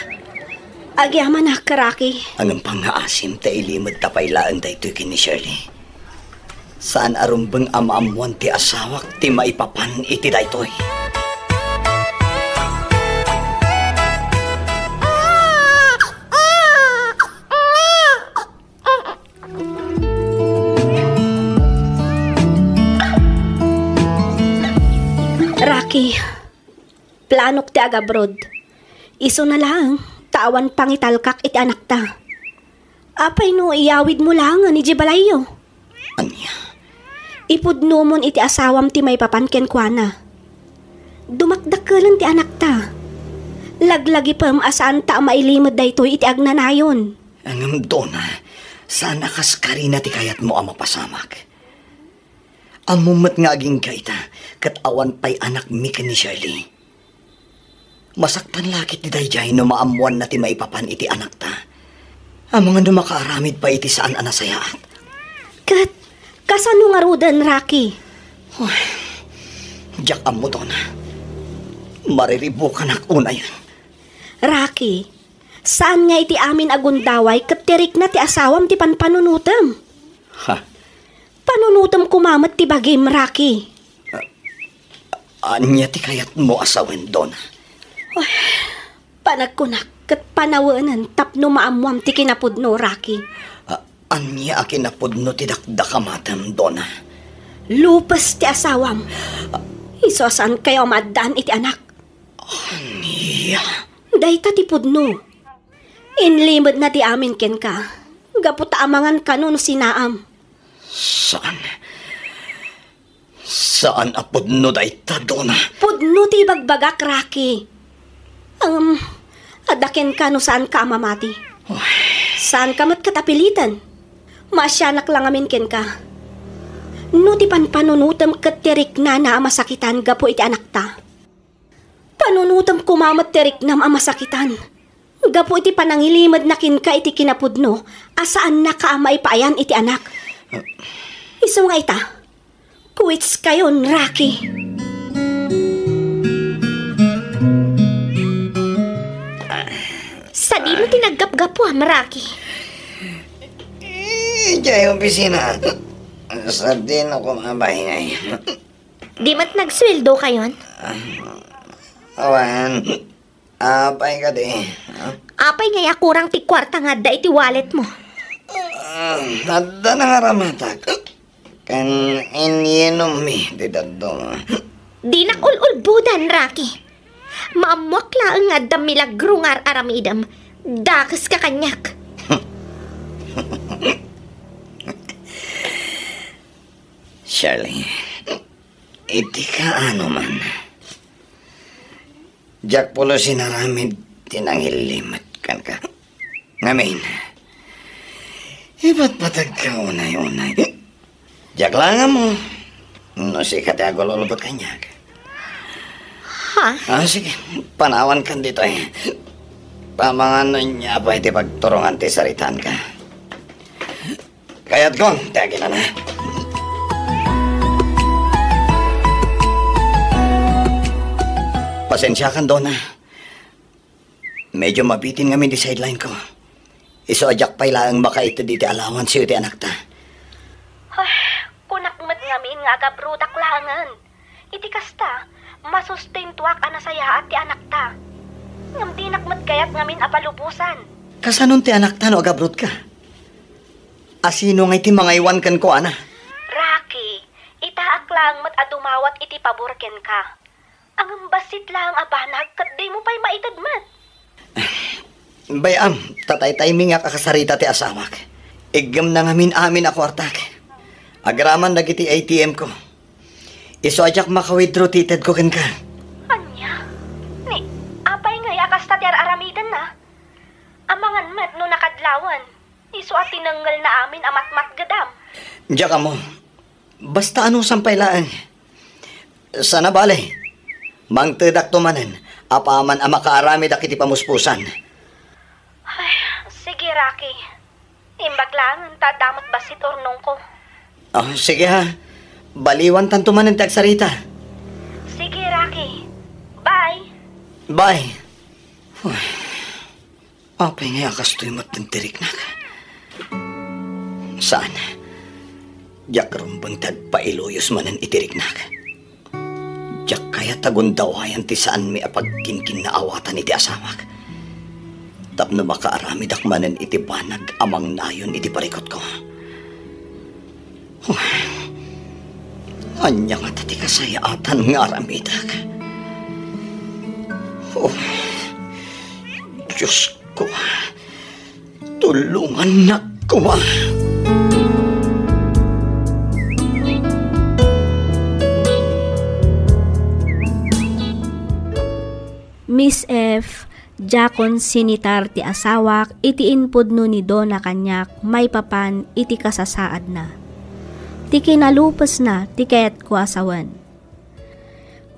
Agyamanak, Rocky. Ngem pangngaasim ta ilimedta pay laeng daytoy ken ni Shirley. Saan a rumbeng a maammoan ti asawak ti maipapan iti daytoy. Rocky, planok ti agabroad. Isuna laeng ta awan pangitalkak iti anakta. Apay no iyawidmo laengen idiay balayyo? Ania? Ipudnomon iti asawam ti maipapan kenkuana. Dumakdakkelen ti anakta. Laglagipem a saanta a mailimed daytoy iti agnanayon. Ngem, Dona, saan a kas karina ti kayatmo a mapasamak. Ammom met nga agingga ita, ket awan pay anakmi ken ni Shirley. Masaktan la ketdi daydiay no maammoanna ti maipapan iti anakta. Amangan no makaaramid pay iti saan a nasayaat. Ket kasano ngaruden, Rocky? Ay, Diak ammo, Dona. Mariribukanak unayen. Rocky, saan nga iti amin a gundaway ket ti rikna ti asawam ti panpanunotem? Ha? Panunotem koma met ti bagim, Rocky. Ania ti kayatmo a sawen, Dona? Ay, panagkunak ket panawenen tapno maammoam ti kinapudno, Rocky. A-, ania a kinapudno ti dakdakamatem, Dona? Lupes ti asawam. Isu a saankayo a maaddaan iti anak. Ania? Dayta ti pudno. Inlimedna ti amin kenka. Gapu ta amangan kano no sinaam. Saan? Saan a pudno dayta, Dona? Pudno ti ibagbagak, Rocky. Ngem, adda kenka no saanka a mamati. Ay. Saanka met ket a piliten. Maasianak la ngamin kenka. No ti panpanunotem ket ti riknana a masakitan gapu iti anakta, panunotem koma met ti riknam a masakitan gapu iti panangilimedna kenka iti kinapudno a saannaka a maipaayan iti anak. Isu nga ita, quits kayon, Rocky. Sadino ti naggapgapuam, Rocky? Idiay opisina. Sadino koma baybay. Di met nagsueldo kayon? Awan. Apay kadi, ha? Apay ngay a kurang ti kuarta nga adda iti wallet mo? Ah, adda nangaramatak. Ken inyinommi ti dadduma. Dinak ul-ulbodan, Rocky. Maammoak laeng nga adda milagro nga ar-aramidem. Dakeska kaniak. Shirley, iti kaano man, diak pulos inaramid ti nangilimed kenka. Ngamin, ipatpatagka unay-unay. Diak laeng ammo no sika ti agul-ulbod kaniak. Ha? Ah, sige, panawankan ditoy. Pamangan no ania pay ti pagturongan ti saritaanka. Kayatko ti aginana. Pasensiakan, Dona. Medyo mabitin ngamin ti sideline ko. Isu a diak pay laeng makaited iti allowance iti anakta. Ay, kunak met ngamin nga agabrodak laengen. Iti kasta, masustentoak a nasayaat ti anakta. Ngem dinak met kayat ngamin a palubosan. Kasanon ti anakta no agabrodka? A sino ngay ti mangaywan kenkuana? Rocky, itaak laeng met a dumawat iti pabor kenka. Ngem bassit laeng a banag ket dimo pay maited met. Bay-am, ta tay-taymingak a kasarita ti asawak. Iggemna ngamin amin a kuartak. Agraman dagiti A T M ko. Isu a diak maka-withdraw ti itedko kenka. Ania? Ni, apay ngay a kasta ti ar-aramidenna? Amangan met no nakadlawan. Isu a tinengngelna amin a matmatgedam. Diak ammo. Basta anusam pay laeng. Sana bale, mangtedakto manen apaman a makaaramidak iti pamuspusan. Ay, sige, Rocky. Imbag laeng ta adda met bassit urnongko. Oh, sige ha. Baliwantanto manen ti agsarita. Sige, Rocky. Bye. Bye. Apay ngay a kastoy met ti riknak? Saan. Diak rumbeng ti agpailuyos manen iti riknak. Diak kayat a gundawayan ti saanmi a pagkinkinnaawatan iti asawak. Tapno makaaramidak manen iti banag a mangnayon iti parikutko. Oh, ania ngata ti kasayaatan nga aramidak? Oh, Diosko, tulongannak koma. Miss F, diakon sinitar ti asawak iti impudno ni Dona kaniak maipapan iti kasasaadna. Ti kinalupesna ti kayatko a sawen.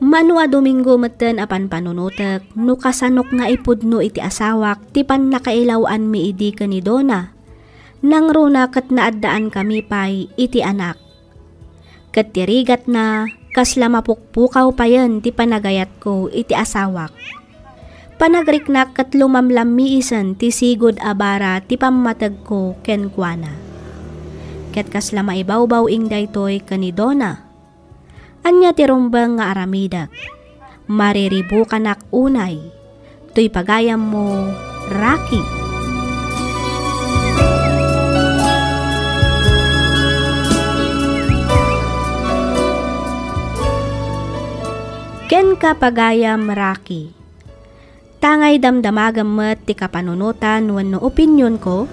Mano a Domingo metten a panpanunotek no kasanok nga ipudno iti asawak ti pannakailaw-anmi idi ken ni Dona. Nangruna ket naaddaankami pay iti anak. Ket ti rigatna, Kasla mapukpukaw payen ti panagayatko iti asawak. Panagriknak ket lumamlammiisen ti sigud a bara ti pammategko kenkuana. Ket kasla maibawbaw-ing daytoy ken ni Donna. Ania ti rumbeng nga aramidek? Mariribukanak unay. Toy pagayammo, Rocky. Kenka, pagayam Rocky. Tangay damdamagem met ti kapanunotan wenno opinionko,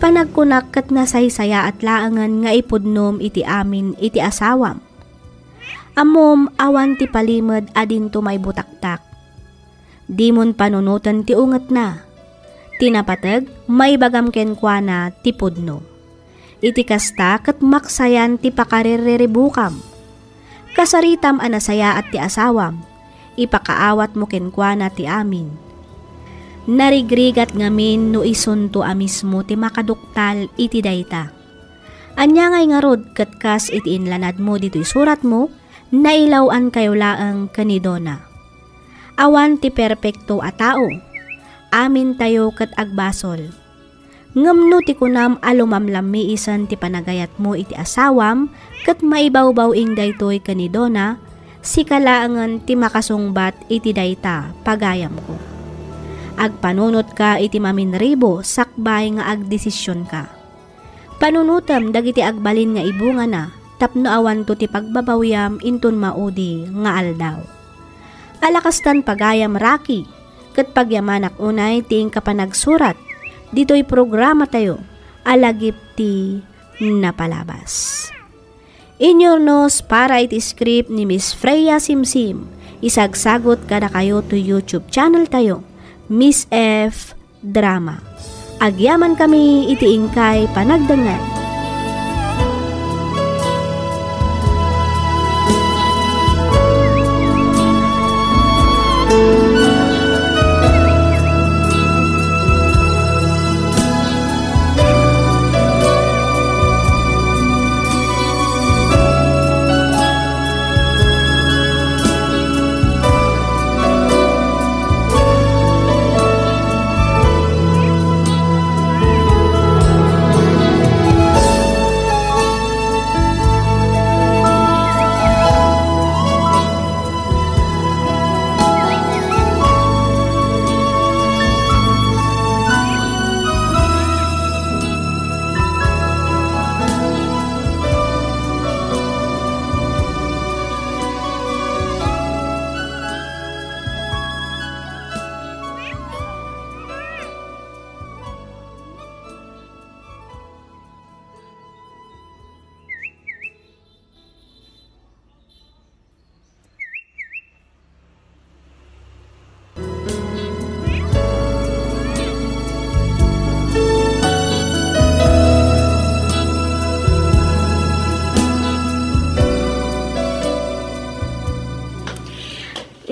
panagkunak ket nasaysayaat laengen nga ipudnom iti amin iti asawam. Ammom, awan ti palimed a dinto maibutaktak. Dimon panunoten ti ungetna. Ti napateg, maibagam kenkuana ti pudno. Iti kasta, ket maksayan ti pakarirriribukam. Kasaritam a nasayaat ti asawam, ipakaawatmo kenkuana ti amin. Narigrigat ngamin no isunto a mismo ti makaduktal iti dayta. Ania ngay ngarud ket kas iti inlanadmo ditoy suratmo, nailaw-ankayo laeng ken ni Donna. Awan ti perpekto a tao. Amintayo ket agbasol. Ngem no ti kunam a lumamlammiisen ti panagayatmo iti asawam ket maibawbaw-ing daytoy ken ni Donna, sika laengen ti makasungbat iti dayta, pagayamko. Agpanunotka iti maminribo sakbay nga agdesisionka. Panunotem dagiti agbalin nga ibungana tapno awanto ti pagbabawiam inton maudi nga aldaw. Ala kastan, pagayam Rocky, ket pagyamanak unay ti inka panagsurat ditoy programatayo a Lagip ti Napalabas. Inyurnos para iti script ni Miss Freya Simsim, isagsagut kadakayo to YouTube channel tayo, Miss F Drama. Agyamankami iti inkay panagdengngeg.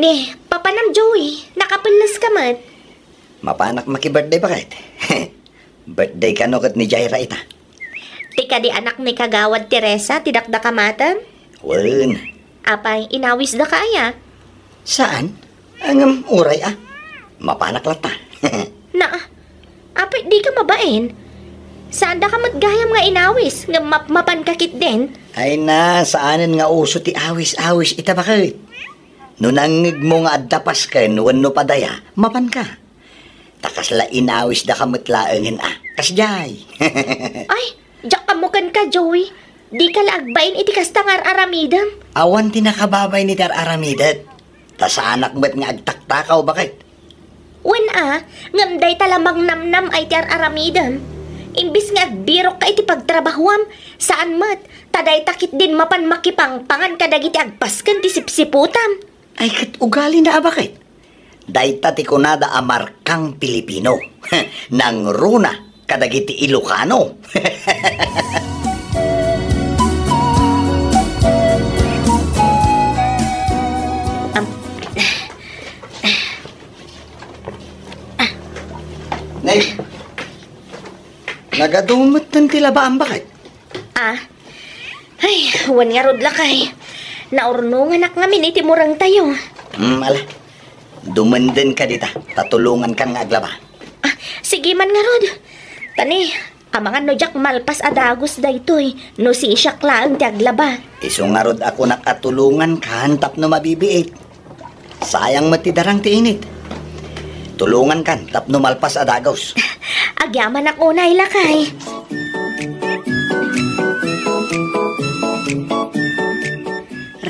Ni, papanam, Joey, nakapelles ka met. Mapanak maki-birthday, baket? Birthday kano ket ni Jaira ita? Ti kadi anak ni Kagawad Teresa ti dakdakamatem? Wen. Apay, inawisdaka aya? Saan? Ngem uray a. Mapanak latta. Na, apay, dika mabain. Saandaka met gayam nga inawis, ngem mapmapanka ketdin. Ay na, saanen nga uso ti awis-awis ita, baket. No nangngegmo nga adda pasken wenno padaya, mapanka. Ta kasla inawisdaka met laengen a. Kasdiay. Ay, diak ammo kenka, Joey. Dika la agbain iti kasta nga ar-aramidem. Awan ti nakababain iti ar-aramidek. Ta saanak met nga agtaktakaw, baket. Wen a, ngem dayta la mangnamnam ay ti ar-aramidem. Imbis nga agbirokka iti pagtrabahuam, saan met, ta dayta ketdin mapan makipangpangan kadagiti agpasken ti sipsiputam. Ay, ket ugalina a, baket. Dayta ti kunada a markang Pilipino. Nangruna kadagiti Ilocano. Am-, Nay, nagadumetten ti labaam, baket? Ah, ay, wen ngarud, lakay. Naurnonganak ngamin iti murengtayo. Hmm, ala. Dumendenka dita, ta tulongankan nga aglaba. Ah, sige man ngarud. Tani, amangan no diak malpas a dagus daytoy, no sisiak laeng ti aglaba. Isu ngarud a kunak a tulongankan tapno mabibiit. Sayang met ti darang ti init. Tulongankan tapno malpas a dagus. Agyamanak unay, lakay.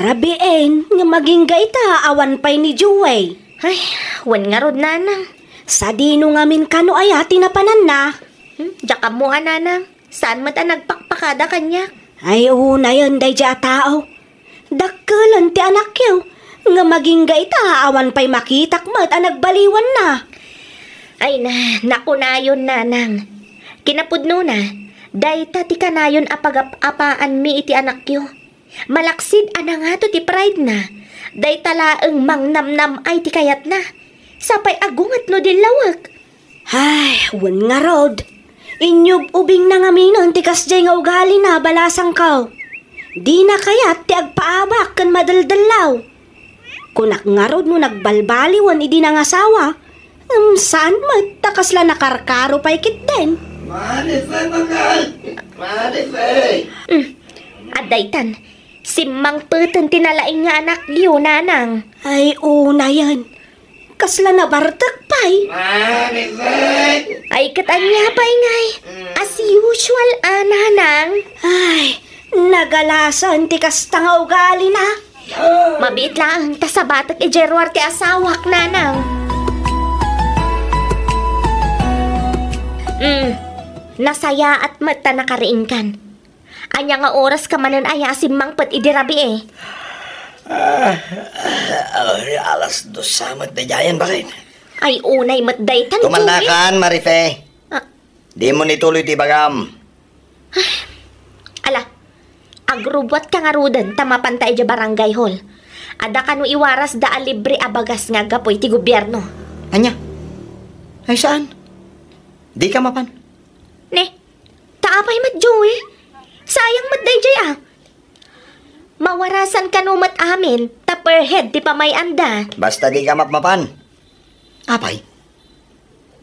Rabien nga magingga ita awan pay ni Joey. Ay, wen ngarud, nanang. Sadino ngamin kano aya ti napananna? Hmm, diak ammo a, nanang. Saan met a nagpakpakada kaniak? Ay, unayen daydiay a tao. Dakkelen ti anakyo, nga magingga ita awan pay makitak met a nagbaliwanna. Ay na, nakunayon, nanang. Kinapudnona, dayta ti kanayon a pagap-apaanmi iti anakyo. Malaksid a nangato ti pride na, dayta laeng mangnamnam-ay ti kayatna. Sapay agunget no dillawek. Ay, wen ngarud. Inyub-ubingna ngaminen ti kasdiay nga ugalina, balasangko. Dina kayat ti agpaabak ken madeldellaw. Kunak ngarud no nagbalbaliwen idi nangasawa, ngem saan met ta kasla nakarkaro pay ketdin. Marife, bakal! Marife! Mm. Adda itan, simmangpeten ti nalaing nga anakyo, nanang. Ay, unayen. Kasla nabartek pay. Marife! Ay, ket ania pay ngay? As usual, a, nanang. Ay, nagalasan ti kasta nga ugalina. Mabiit laeng ta sabatek idiay ruar ti asawak, nanang. Mm, nasayaat met ta nakariingkan. Ania nga oras ka manen aya a simmangpet idi rabii? Ah, ah, alas dos sa met daydiayen, bakit? Ay, unay met daytan, Joey. Tumannakan, Marife. Ah. Dimo ituloy ti ibagam. Ala, agrubbuatka ngaruden ta mapanta idiay barangay hall. Adda kano iwarasda a libre a bagas nga aggapu iti gobierno. Ania? Ay, saan? Dika mapan? Ne, ta apay met, Joey? Sayang met daydiay, a. Mawarasan kano met amin ta per head ti pamay-anda. Basta dika mapmapan. Apay?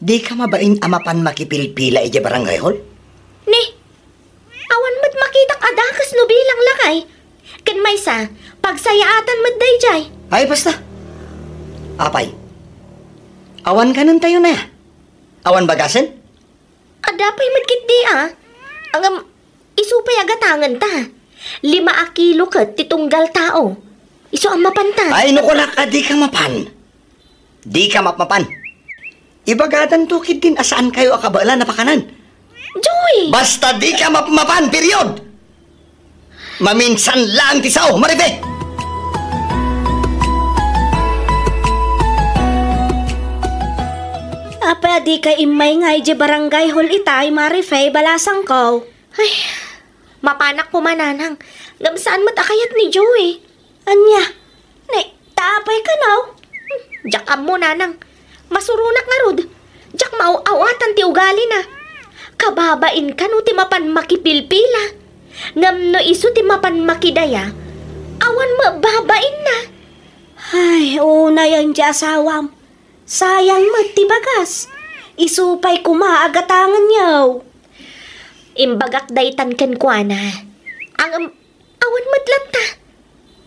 Dika mabain a mapan makipilpila idiay barangay hall? Ni, awan met makitak a dakes no bilang, lakay. Ken maysa, pagsayaatan met daydiay. Ay, basta. Apay? Awan kanen tayo na. Awan bagasen? Adda pay met ketdi, a. Ngem, isu pay a gatangenta. Lima a kilo ket ti tunggal tao. Isu a mapanta. Ay, no kunak a dika mapan. Dika mapmapan. Ibagadanto ketdin a saankayo a kabaelan a pakanen. Joey! Basta dika mapmapan, period! Maminsan laeng ti sao, Marife! Apay a dika immay ngay idiay barangay hall itay, Marife, balasangko? Ay, mapanak koma, nanang. Ngem saan met a kayat ni Joey. Ania? Ni, ta apay kano? Diak ammo, nanang. Masuronak ngarud. Diak maaw-awatan ti ugalina. Kababain kano ti mapan makipilpila. Ngem no isu ti mapan makidaya, awan met babainna. Ay, unayen ti asawam. Sayang met ti bagas. Isu pay koma a gatangenyo. Imbagak daytan kenkuana. Ngem, awan met latta.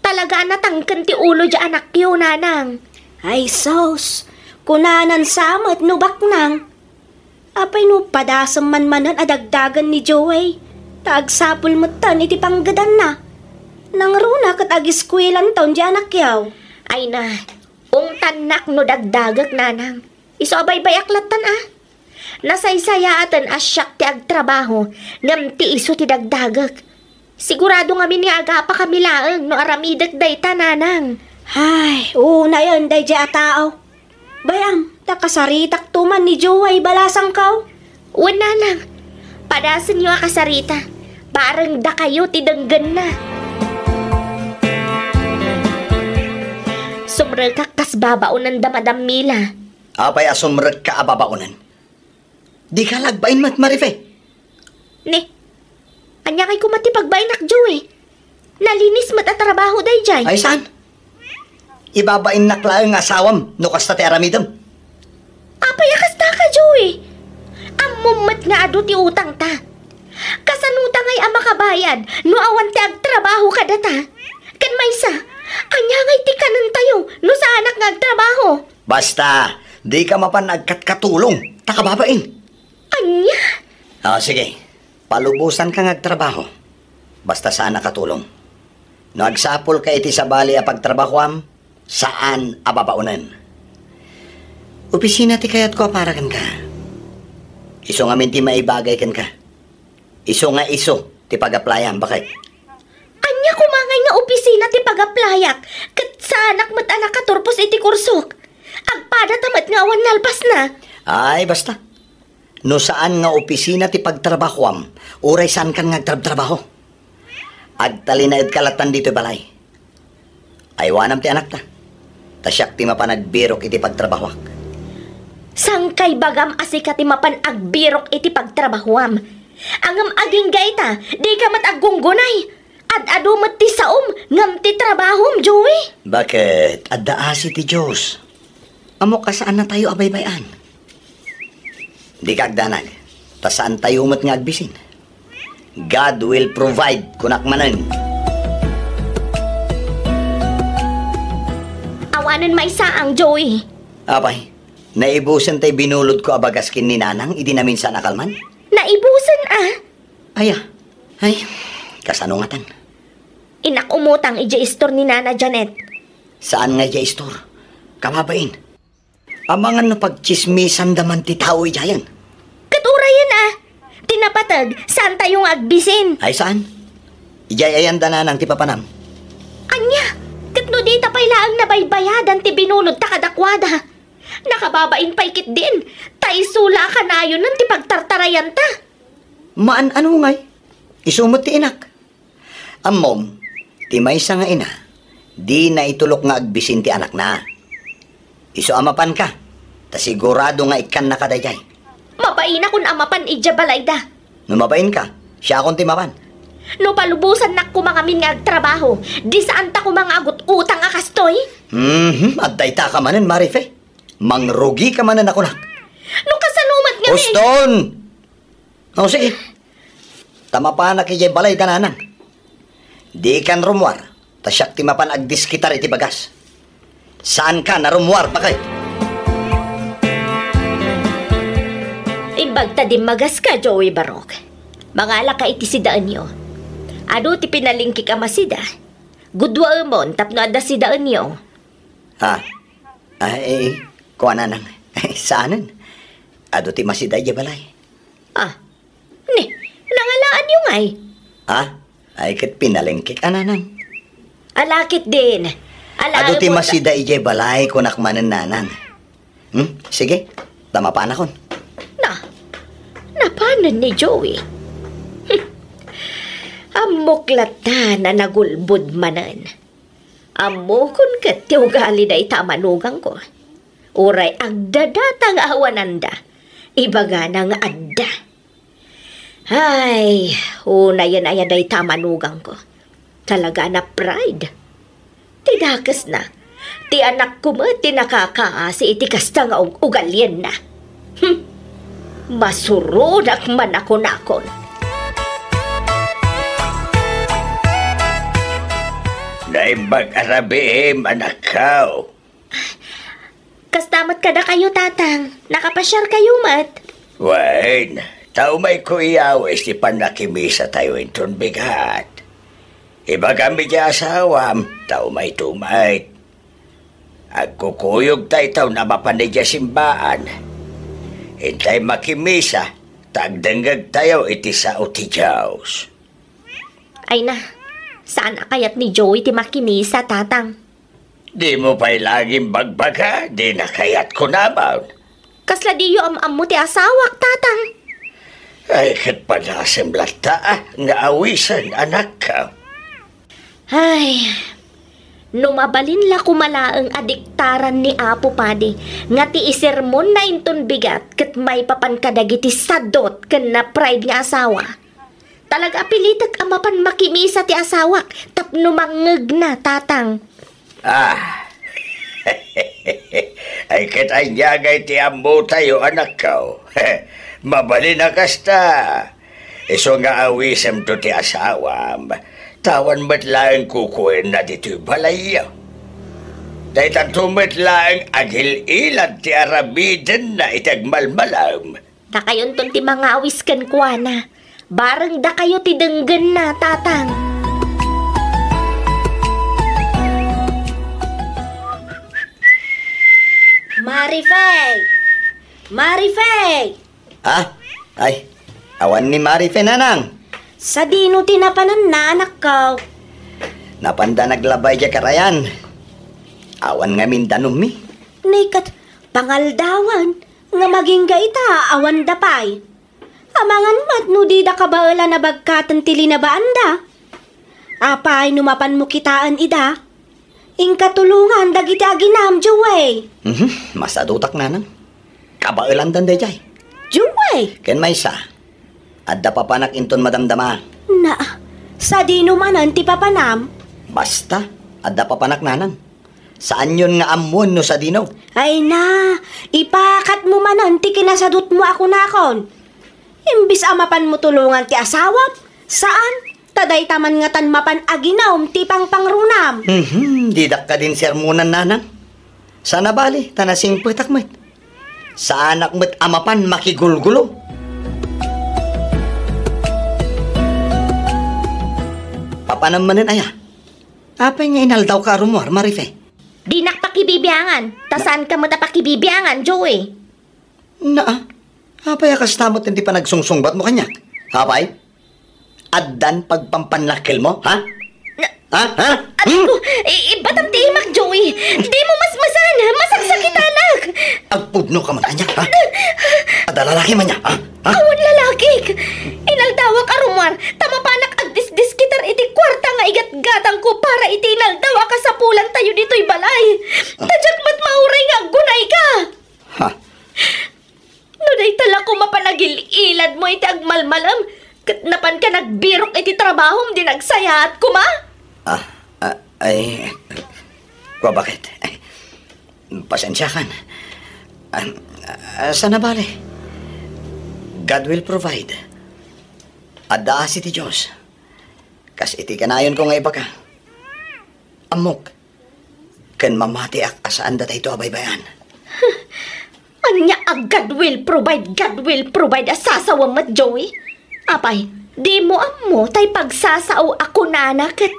Talaga a natangken ti ulo diay anakyo, nanang. Ay sus, kunanan sa met no baknang. Apay no padasem man manen a dagdagen ni Joey, ta agsapul metten iti panggedanna. Nangruna ket agiskuelanton diay anakyo. Ay na, ungtannak no dagdagek, nanang. Isu a baybay-ak lattan, a. Nasaysayaaten a siak ti agtrabaho, ngem ti isu ti dagdagek. Sigurado ngamin nga agapakami laeng no aramidek dayta, nanang. Ay, unayen daydiay a tao. Bay-am, ta kasaritakto man ni Joey, balasangko. Wen, nanang, padasenyo a kasarita. Bareng dakayo ti denggenna. Sumrekak kas babaonenda, Madam Mila. Apay a sumrekka a babaonen? Dika la agbain met, Marife. Ne, ania kay koma ti pagbainak, Joey? Nalinis met a trabaho daydiay. Ay, saan? Ibabainnak laeng nga asawam no kasta ti aramidem. Apay a kasta ka, Joey? Ammom met nga adu ti utangta. Kasano ta ngay a makabayad no awan ti agtrabaho kadata? Ken maysa, ania ngay ti kanentayo no saanak nga agtrabaho? Basta, dika mapan agkatkatulong, ta kababain. Ania? Ah, sige. Palubosanka nga agtrabaho. Basta saan a katulong. No agsapulka iti sabali a pagtrabahoam, saan a babaonen. Opisina ti kayatko a para kenka. Isu ngamin ti maibagay kenka. Isu nga isu ti pag-applyam, baket. Ania koma ngay nga opisina ti pag-applyak, ket saanak met a nakaturpos iti kursok? Agpadata met nga awan nalpasna. Ay, basta. No saan nga opisina ti pagtrabahoam, uray saankan nga agtrabtrabaho. Agtalinaedka lattan ditoy balay. Aywanam ti anakta. Ta siak ti mapan agbirok iti pagtrabahoak. Saan ka ibagam a sika ti mapan agbirok iti pagtrabahoam? Ngem agingga ita, dika met aggunggunay. Ad-adu met ti saom ngem ti trabahom, Joey. Baket? Adda asi ti Dios. Ammok a saannatayo a baybay-an. Dika agdanag, ta saantayo met nga agbisin. God will provide, kunak manen. Awanen maysaang, Joey. Apay, naibusen tay binulodko a bagas ken ni Nanang idi naminsan a kalman? Naibusen a? Aya. Ay, kasano ngatan? Innak umutang idiay istor ni Nana Janet. Saan nga idiay istor? Kababain. Amangan no pagtsismisanda man ti tao idiayen. Ket urayen a. Ti napateg, saantayo nga agbisin. Ay, saan? Idiay ayanda Nanang ti papanam. Ania? Ket no dita pay laeng nabaybayadan ti binulodta kadakuada? Nakababain pay ketdin, ta isu la a kanayonen ti pagtartarayanta. Maan-ano ngay? Isu met ti inak. Ammom, ti maysa nga ina, dina itulok nga agbisin ti anakna. Isu a mapanka, ta sigurado nga ikkannaka daydiay. Mabainakon a mapan idiay balayda. No mabainka, siakon ti mapan. No palubosannak koma ngamin nga agtrabaho, di saanta koma nga agut-utang a kastoy? Mhm, adda ita ka manen, Marife. Mangrugika manen a kunak. No kasano met nga Uston! O, sige. Ta mapanak idiay balayda Nanang. Dikan rummuar, ta siak ti mapan agdiskitar iti bagas. Saanka a rummuar, baket? Imbag ta dimmagaska, Joey Barok. Mangalaka iti sidaenyo. Adu ti pinalingkik a masida. Gudwaemon tapno adda sidaenyo. Ha? Ay, kuana Nanang. Saanen. Adu ti masida idiay balay. Ah, ni, nangalaanyo ngay? Ah, ay ket pinalengkek a Nanang. Ala ketdin. Ala, adu ti masida idiay balay, kunak manen Nanang. Hmm? Sige, ta mapanakon. Na, napanen ni Joey. Hmm. Ammok latta a nagulbod manen. Ammokon ket ti ugali dayta a manugangko. Uray agdadata nga awananda, ibagana nga adda. Ay, unayen aya dayta a manugangko. Talaga a pride. Ti dakesna, ti anakko met ti nakakaasi iti kasta nga ug-, ugalienna. Hmm. Masuronak man a kunakon. Naimbag a rabiim, anakko. Kasta met kadakayo, Tatang. Nakapasiarkayo met. Wen, ta umayko iyawis ti pannakimisatayo inton bigat. Ibagam iti asawam, ta umayto met. Agkukuyogtayto a mapan idiay simbaan. Intay makimisa, ta agdengngegtayo iti sao ti Dios. Ay na, saan a kayat ni Joey ti makimisa, Tatang? Dimo pay laeng imbagbaga, dina kayat kunamon. Kasla diyo am-ammo ti asawak, Tatang? Ay, ket panasem latta, a, nga awisen, anakko. Ay, no mabalin la koma laeng a diktaran ni Apo Padi nga ti isermonna inton bigat ket maipapan kadagiti sadot ken na-pride nga asawa. Talaga a pilitek a mapan makimisa ti asawak, ta no mangngegna, Tatang. Ah. Ay, ket ania ngay ti ammotayo, anakko? Mabalin a kasta. Isu nga awisemto ti asawam, ta awan met laeng kukuenna ditoy balayyo. Daytanto met laeng agil-ilad ti aramidenna iti agmalmalem. Dakayonton ti mangawis kenkuana. Bareng dakayo ti denggenna, Tatang. Marifay! Marifay! Ah? Ay, awan ni Marife, nanang. Sadino ti napananna, anakko? Napanda naglaba idiay karayan. Awan ngamin danummi. Nay ket, pangaldawan, nga magingga ita, awan da pay. Amangan met no dida kabaelan a bagkaten ti linabaanda. Apay no mapanmo kitaen ida? Inka tulongan dagiti aginam, Joey. Mhm, masadutak, nanang. Kabaelandan daydiay. Joey! Ken maysa, adda papanak inton madamdama. Na, sadino manen ti papanam? Basta, adda papanak, nanang. Saanyon nga ammoen no sadino. Ay na, ipakatmo manen ti kinasadutmo a kunakon. Imbis a mapanmo tulongan ti asawam, saan, ta dayta man ngatan mapan aginum ti pangpangrunam. Mhm, didak kadin sermonan, nanang. Saan a bali, ta nasingpetak met. Saanak met a mapan makigulgulo. Papanam manen aya? Apay nga inaldawka a rummuar, Marife? Dinak pakibibiangan, ta saanka met a pakibibiangan, Joey. Naa, apay a kasta met ti panagsungsungbatmo kaniak? Apay? Addan pagpampanlakkelmo, ha? Na- Ha? Ha? Aray ko, Hmm? i-, ibatam ti imak, Joey. Dimo masmasan, masaksakitanak. Agpudno ka man kaniak, ha? Adda lalaki man niya, ha? Ha? Awan lalakik. Inaldawak a rummuar, ta mapanak agdisdiskitar iti kuarta nga igatgatangko para iti inaldaw a kasapulantayo ditoy balay. Ta diak met mauray nga aggunayka. Ha? No dayta la koma panagil-iladmo iti agmalmalem, ket napanka nagbirok iti trabahom, di nagsayaat koma? Ah, ah, ay, kua, bakit? Ay, pasensiakan. Ah, ah, saan a bale? God will provide. Adda asi ti Dios. Kas iti kanayonko nga ibaga. Ammok, ken mamatiak a saan datayto a baybay-an. Ania a God will provide, God will provide a sasawem met, Joey? Apay, dimo ammo tay pagsasao a kunana ket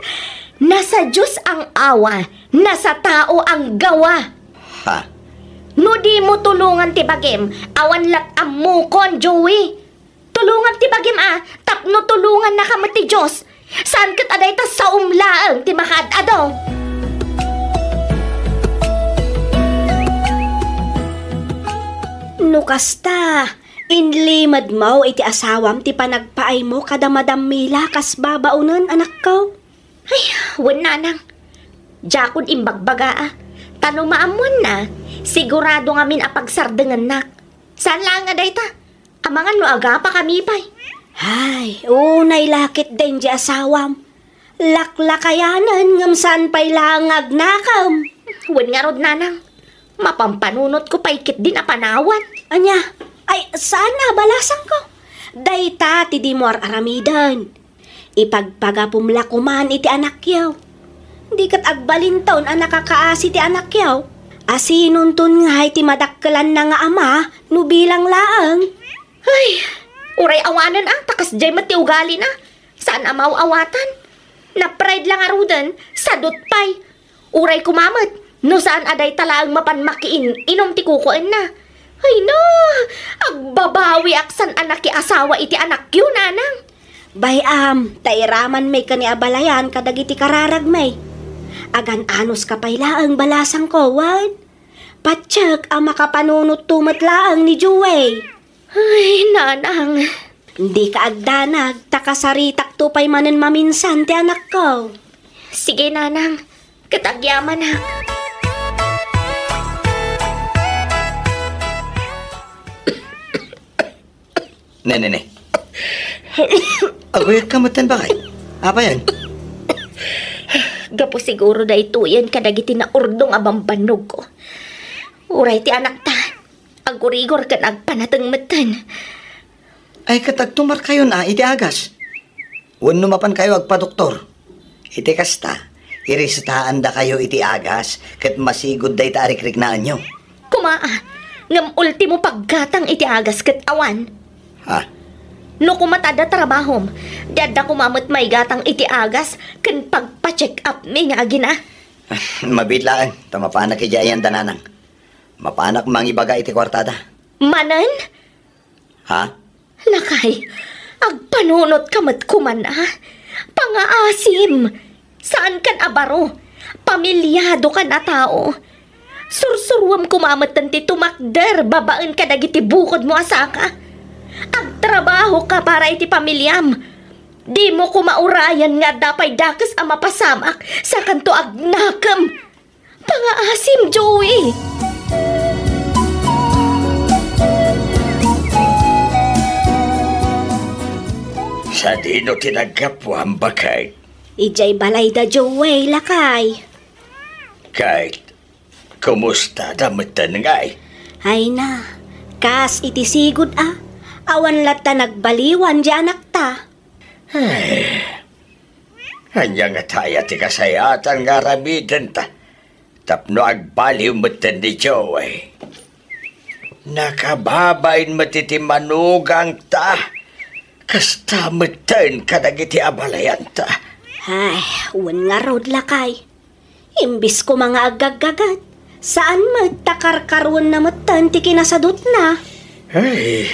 nasa Dios ang awa, nasa tao ang gawa. Ha? No dimo tulongan ti bagim, awan lat ammokon, Joey. Tulongam ti bagim a, tapno tulongannaka met ti Dios. Saan ket a dayta saom laeng ti makaad-ado. No kasta, inlimedmo iti asawam ti panagpaaymo kada Madam Mila kas babaonen, anakko. Ay, wen, nanang. Diakon imbagbaga a. Ta no maammoanna, sigurado ngamin a pagsardengennak. Saan laeng a dayta? Amangan no agapakami pay. Ay, unay la ketdi diay asawam. Laklakayanen ngem saan pay laeng nga agnakem. Wen ngarud, nanang. Mapampanunotko pay ketdin a panawan. Ania? Ay, saan a balasangko. Dayta ti dimo ar-aramiden. Ipagpagapom la koman iti anakyo. Di ket agbalinton a nakakaasi ti anakyo. Asinonton ngay ti madakkelanna nga ama no bilang laeng? Ay, uray awanen a, ta kasdiay met ti ugalina. Saan a maaw-awatan. Na-pride la ngaruden, sadut pay. Uray koma met, no saan a dayta laeng mapan makiin-inum ti kukuenna. Ay na, agbabawiak saan a nakiasawa iti anakyo, nanang. Bay-am, ta iramanmi ken ni abalayan kadagiti kararagmi. Agan-anuska pay laeng balasangko, wen? Patiek a makapanunotto met laeng ni Joey. Ay, nanang. Dika agdanag, ta kasaritakto pay manen maminsan ti anakko. Sige, nanang. Ket agyamanak. Ne, ne, ne. Aguyod ka met ten, bakay. Apayen? Gapu siguro daytoyen kadagiti naurdong a bambannogko. Uray ti anakta, agurigor ken agpanateng metten. Ay, ket agtumarkayon a iti agas. Wenno mapankayo agpadoktor. Iti kasta, iresetaandakayo iti agas ket masigud dayta a rikriknaanyo. Koma a, ngem ultimo paggatang iti agas ket awan. Ha? No koma ta adda trabahom, di adda koma met maigatang iti agas ken pagpa-check up-mi nga agina. Mabiit laeng, ta mapanak idiay ayan da nanang. Mapanak mangibaga iti kuartada. Manen? Ha? Lakay, agpanunotka met koman a. Pangaasim. Saankan a baro. Pamiliadokan a tao. Sursuruem koma metten ti tumakder babaen kadagiti bukodmo a saka. Agtrabahoka para iti pamiliam. Dimo koma urayen nga adda pay dakes a mapasamak, sakanto agnakem. Pangaasim, Joey! Sadino ti naggapuam, baket? Idiay balay da Joey, lakay. Ket, kumusta da metten ngay? Ay na, kas iti sigud a, awan latta nagbaliwan di anakta. Ay, ania ngata aya ti kasayatan nga aramidenta tapno agbaliw metten ni Joey? Nakababain met iti manugangta, kasta metten kadagiti abalayanta. Ay, wen ngarud, lakay. Imbis koma nga aggaggagat, saan met ta karkaruenna metten ti kinasadutna. Ay,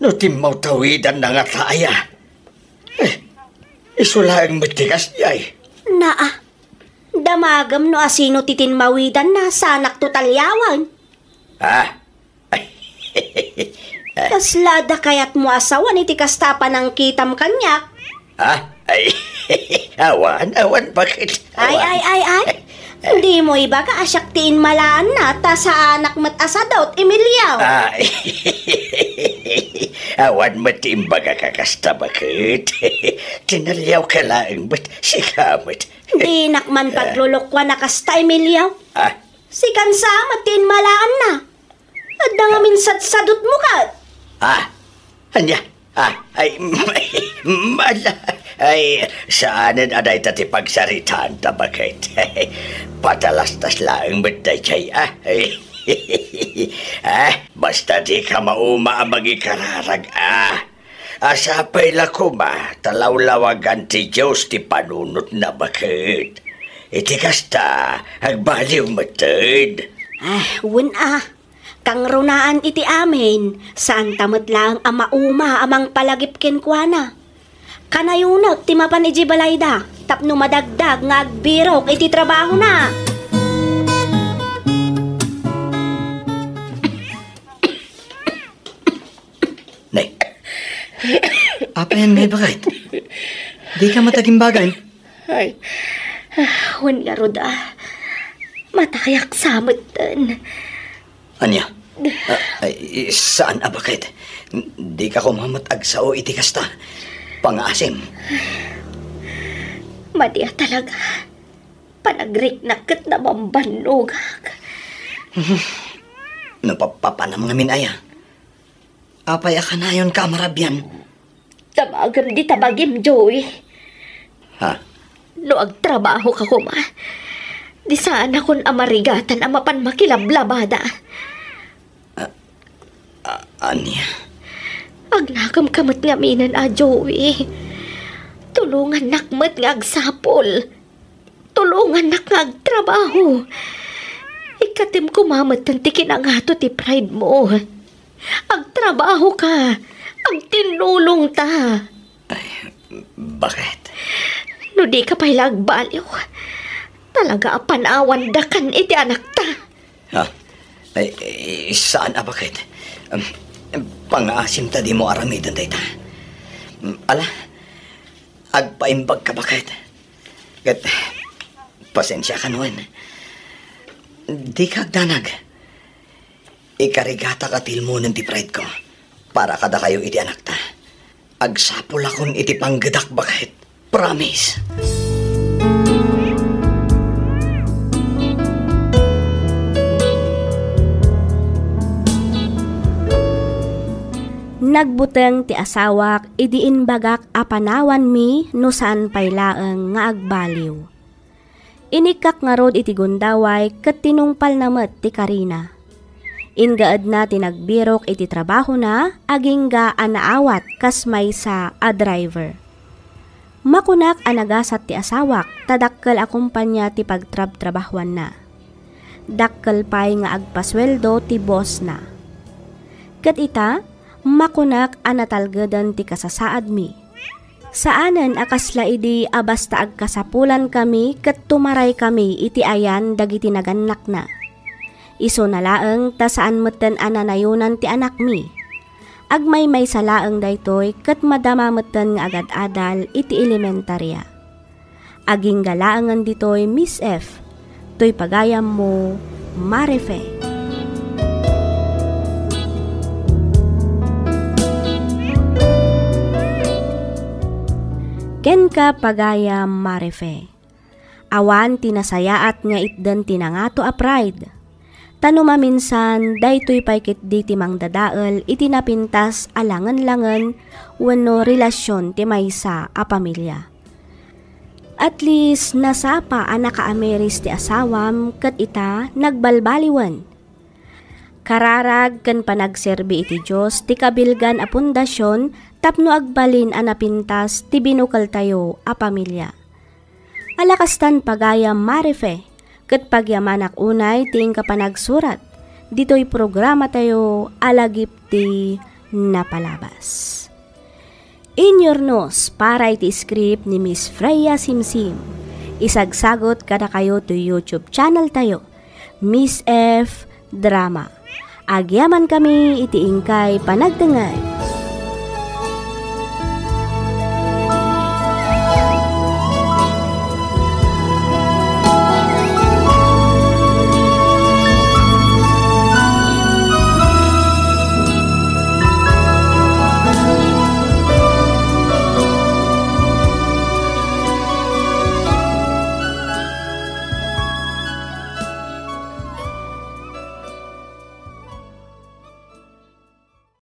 no timmawtawidanna ngata aya? Eh, isu laeng met ti kasdiay. Naa, damagem no asino ti tinmawidanna, saanakto taliawen. Ah? Kasla adda kayatmo a sawen iti kasta a panangkitam kaniak? Ah? Ay, awan, awan, baket? Ay, awan. Ay, ay, ay. Dimo ibaga a siak ti inmalaanna, ta saanak met a sadut, Emilio. Ay, awan met ti imbagak a kasta, baket? Tinaliawka laeng met, sika met. Dinak man paglulukuan a kasta, Emilio. Ah? Sikan sa met ti inmalaanna. Adda ngamin sadsadutmo ket. Ah, ania? Ah, ay, mala. Ay, saanen a dayta ti pagsaritaanta, baket? Patalastas laeng met daydiay, ah. Ah, basta dika mauma a mangikararag, ah. Sapay la koma ta lawlawagan ti Dios ti panunotna, baket. Iti kasta, agbaliw metten. Ah, wen a. Kangrunaan iti amin, saanta met laeng a mauma a mangpalagip kenkuana. Kanayonek ti mapan idiay balayda tapno madagdag nga agbirok iti trabahona. Ne. Apayan ngay, baket? Dika met agimbagan? Ay, ah, wen ngarud a. Matayak sa metten. Ania? Ah, ay, saan a, baket? Dika koma met agsao iti kasta. Pangaasim. Madi a talaga. Panagriknak ket nabambannogak. Napapapanam ngamin aya. Apay a kanayonka a marabian? Damagem dita bagim, Joey. Ha? No agtrabahoka koma, di saanakon a marigatan a mapan makilablabada. A-, a-, ania? Agnakemka met ngaminen a, Joey. Tulongannak met nga agsapul. Tulongannak nga agtrabaho. Ikkatem koma metten ti kinangato ti pride mo. Agtrabahoka. Agtinnulongta. Ay, baket? No dika pay la agbaliw, talaga a panawandakan iti anakta. Ha? Ay, ay, saan a, baket? Em, pangaasim ta dimo aramiden dayta. Ala, agpaimbagka, baket. Ket, pasensiakan wen. Dika agdanag. Ikarigatak a tilmonen ti pride ko para kadakayo iti anakta. Agsapulakon iti panggedak, baket. Promise. Nagbuteng ti asawak idi imbagak a panawanmi no saan pay laeng nga agbaliw. Inikkak ngarud iti gundaway ket tinungpalna met ti karina. Inggaedna ti nagbirok iti trabahona agingga a naawat kas maysa a driver. Makunak a nagasat ti asawak ta dakkel a kumpanya ti pagtrabtrabahuanna. Dakkel pay nga agpasueldo ti bossna. Ket ita, makunak a natalgeden ti kasasaadmi. Saanen a kasla idi a basta agkasapulankami ket tumaraykami iti ayan dagiti nagannakna. Isuna laeng ta saan metten a nanayonan ti anakmi. Agmaymaysa laeng daytoy ket madama metten nga agad-adal iti elementaria. Agingga laengen ditoy, Miss F. Toy pagayammo, Marife. Kenka, pagayam Marife. Awan ti nasayaat nga itden ti nangato a pride. Ta no maminsan, daytoy pay ketdi ti mangdadael iti napintas a langen-langen wenno relasyon ti maysa a pamilia. At least, nasapa a nakaamiris ti asawam ket ita nagbalbaliwen. Kararag ken panagserbi iti Dios ti kabilgan a pundasyon tapno agbalin a napintas ti binukeltayo a pamilia. Alakastan, pagayam Marife, ket pagyamanak unay ti inka panagsurat ditoy programatayo a Lagip ti Napalabas. Inyurnos para iti script ni Miss Freya Simsim. Isagsagot kadakayo ti YouTube channel tayo, Miss F Drama. Agyamankami iti inkay panagdengngeg.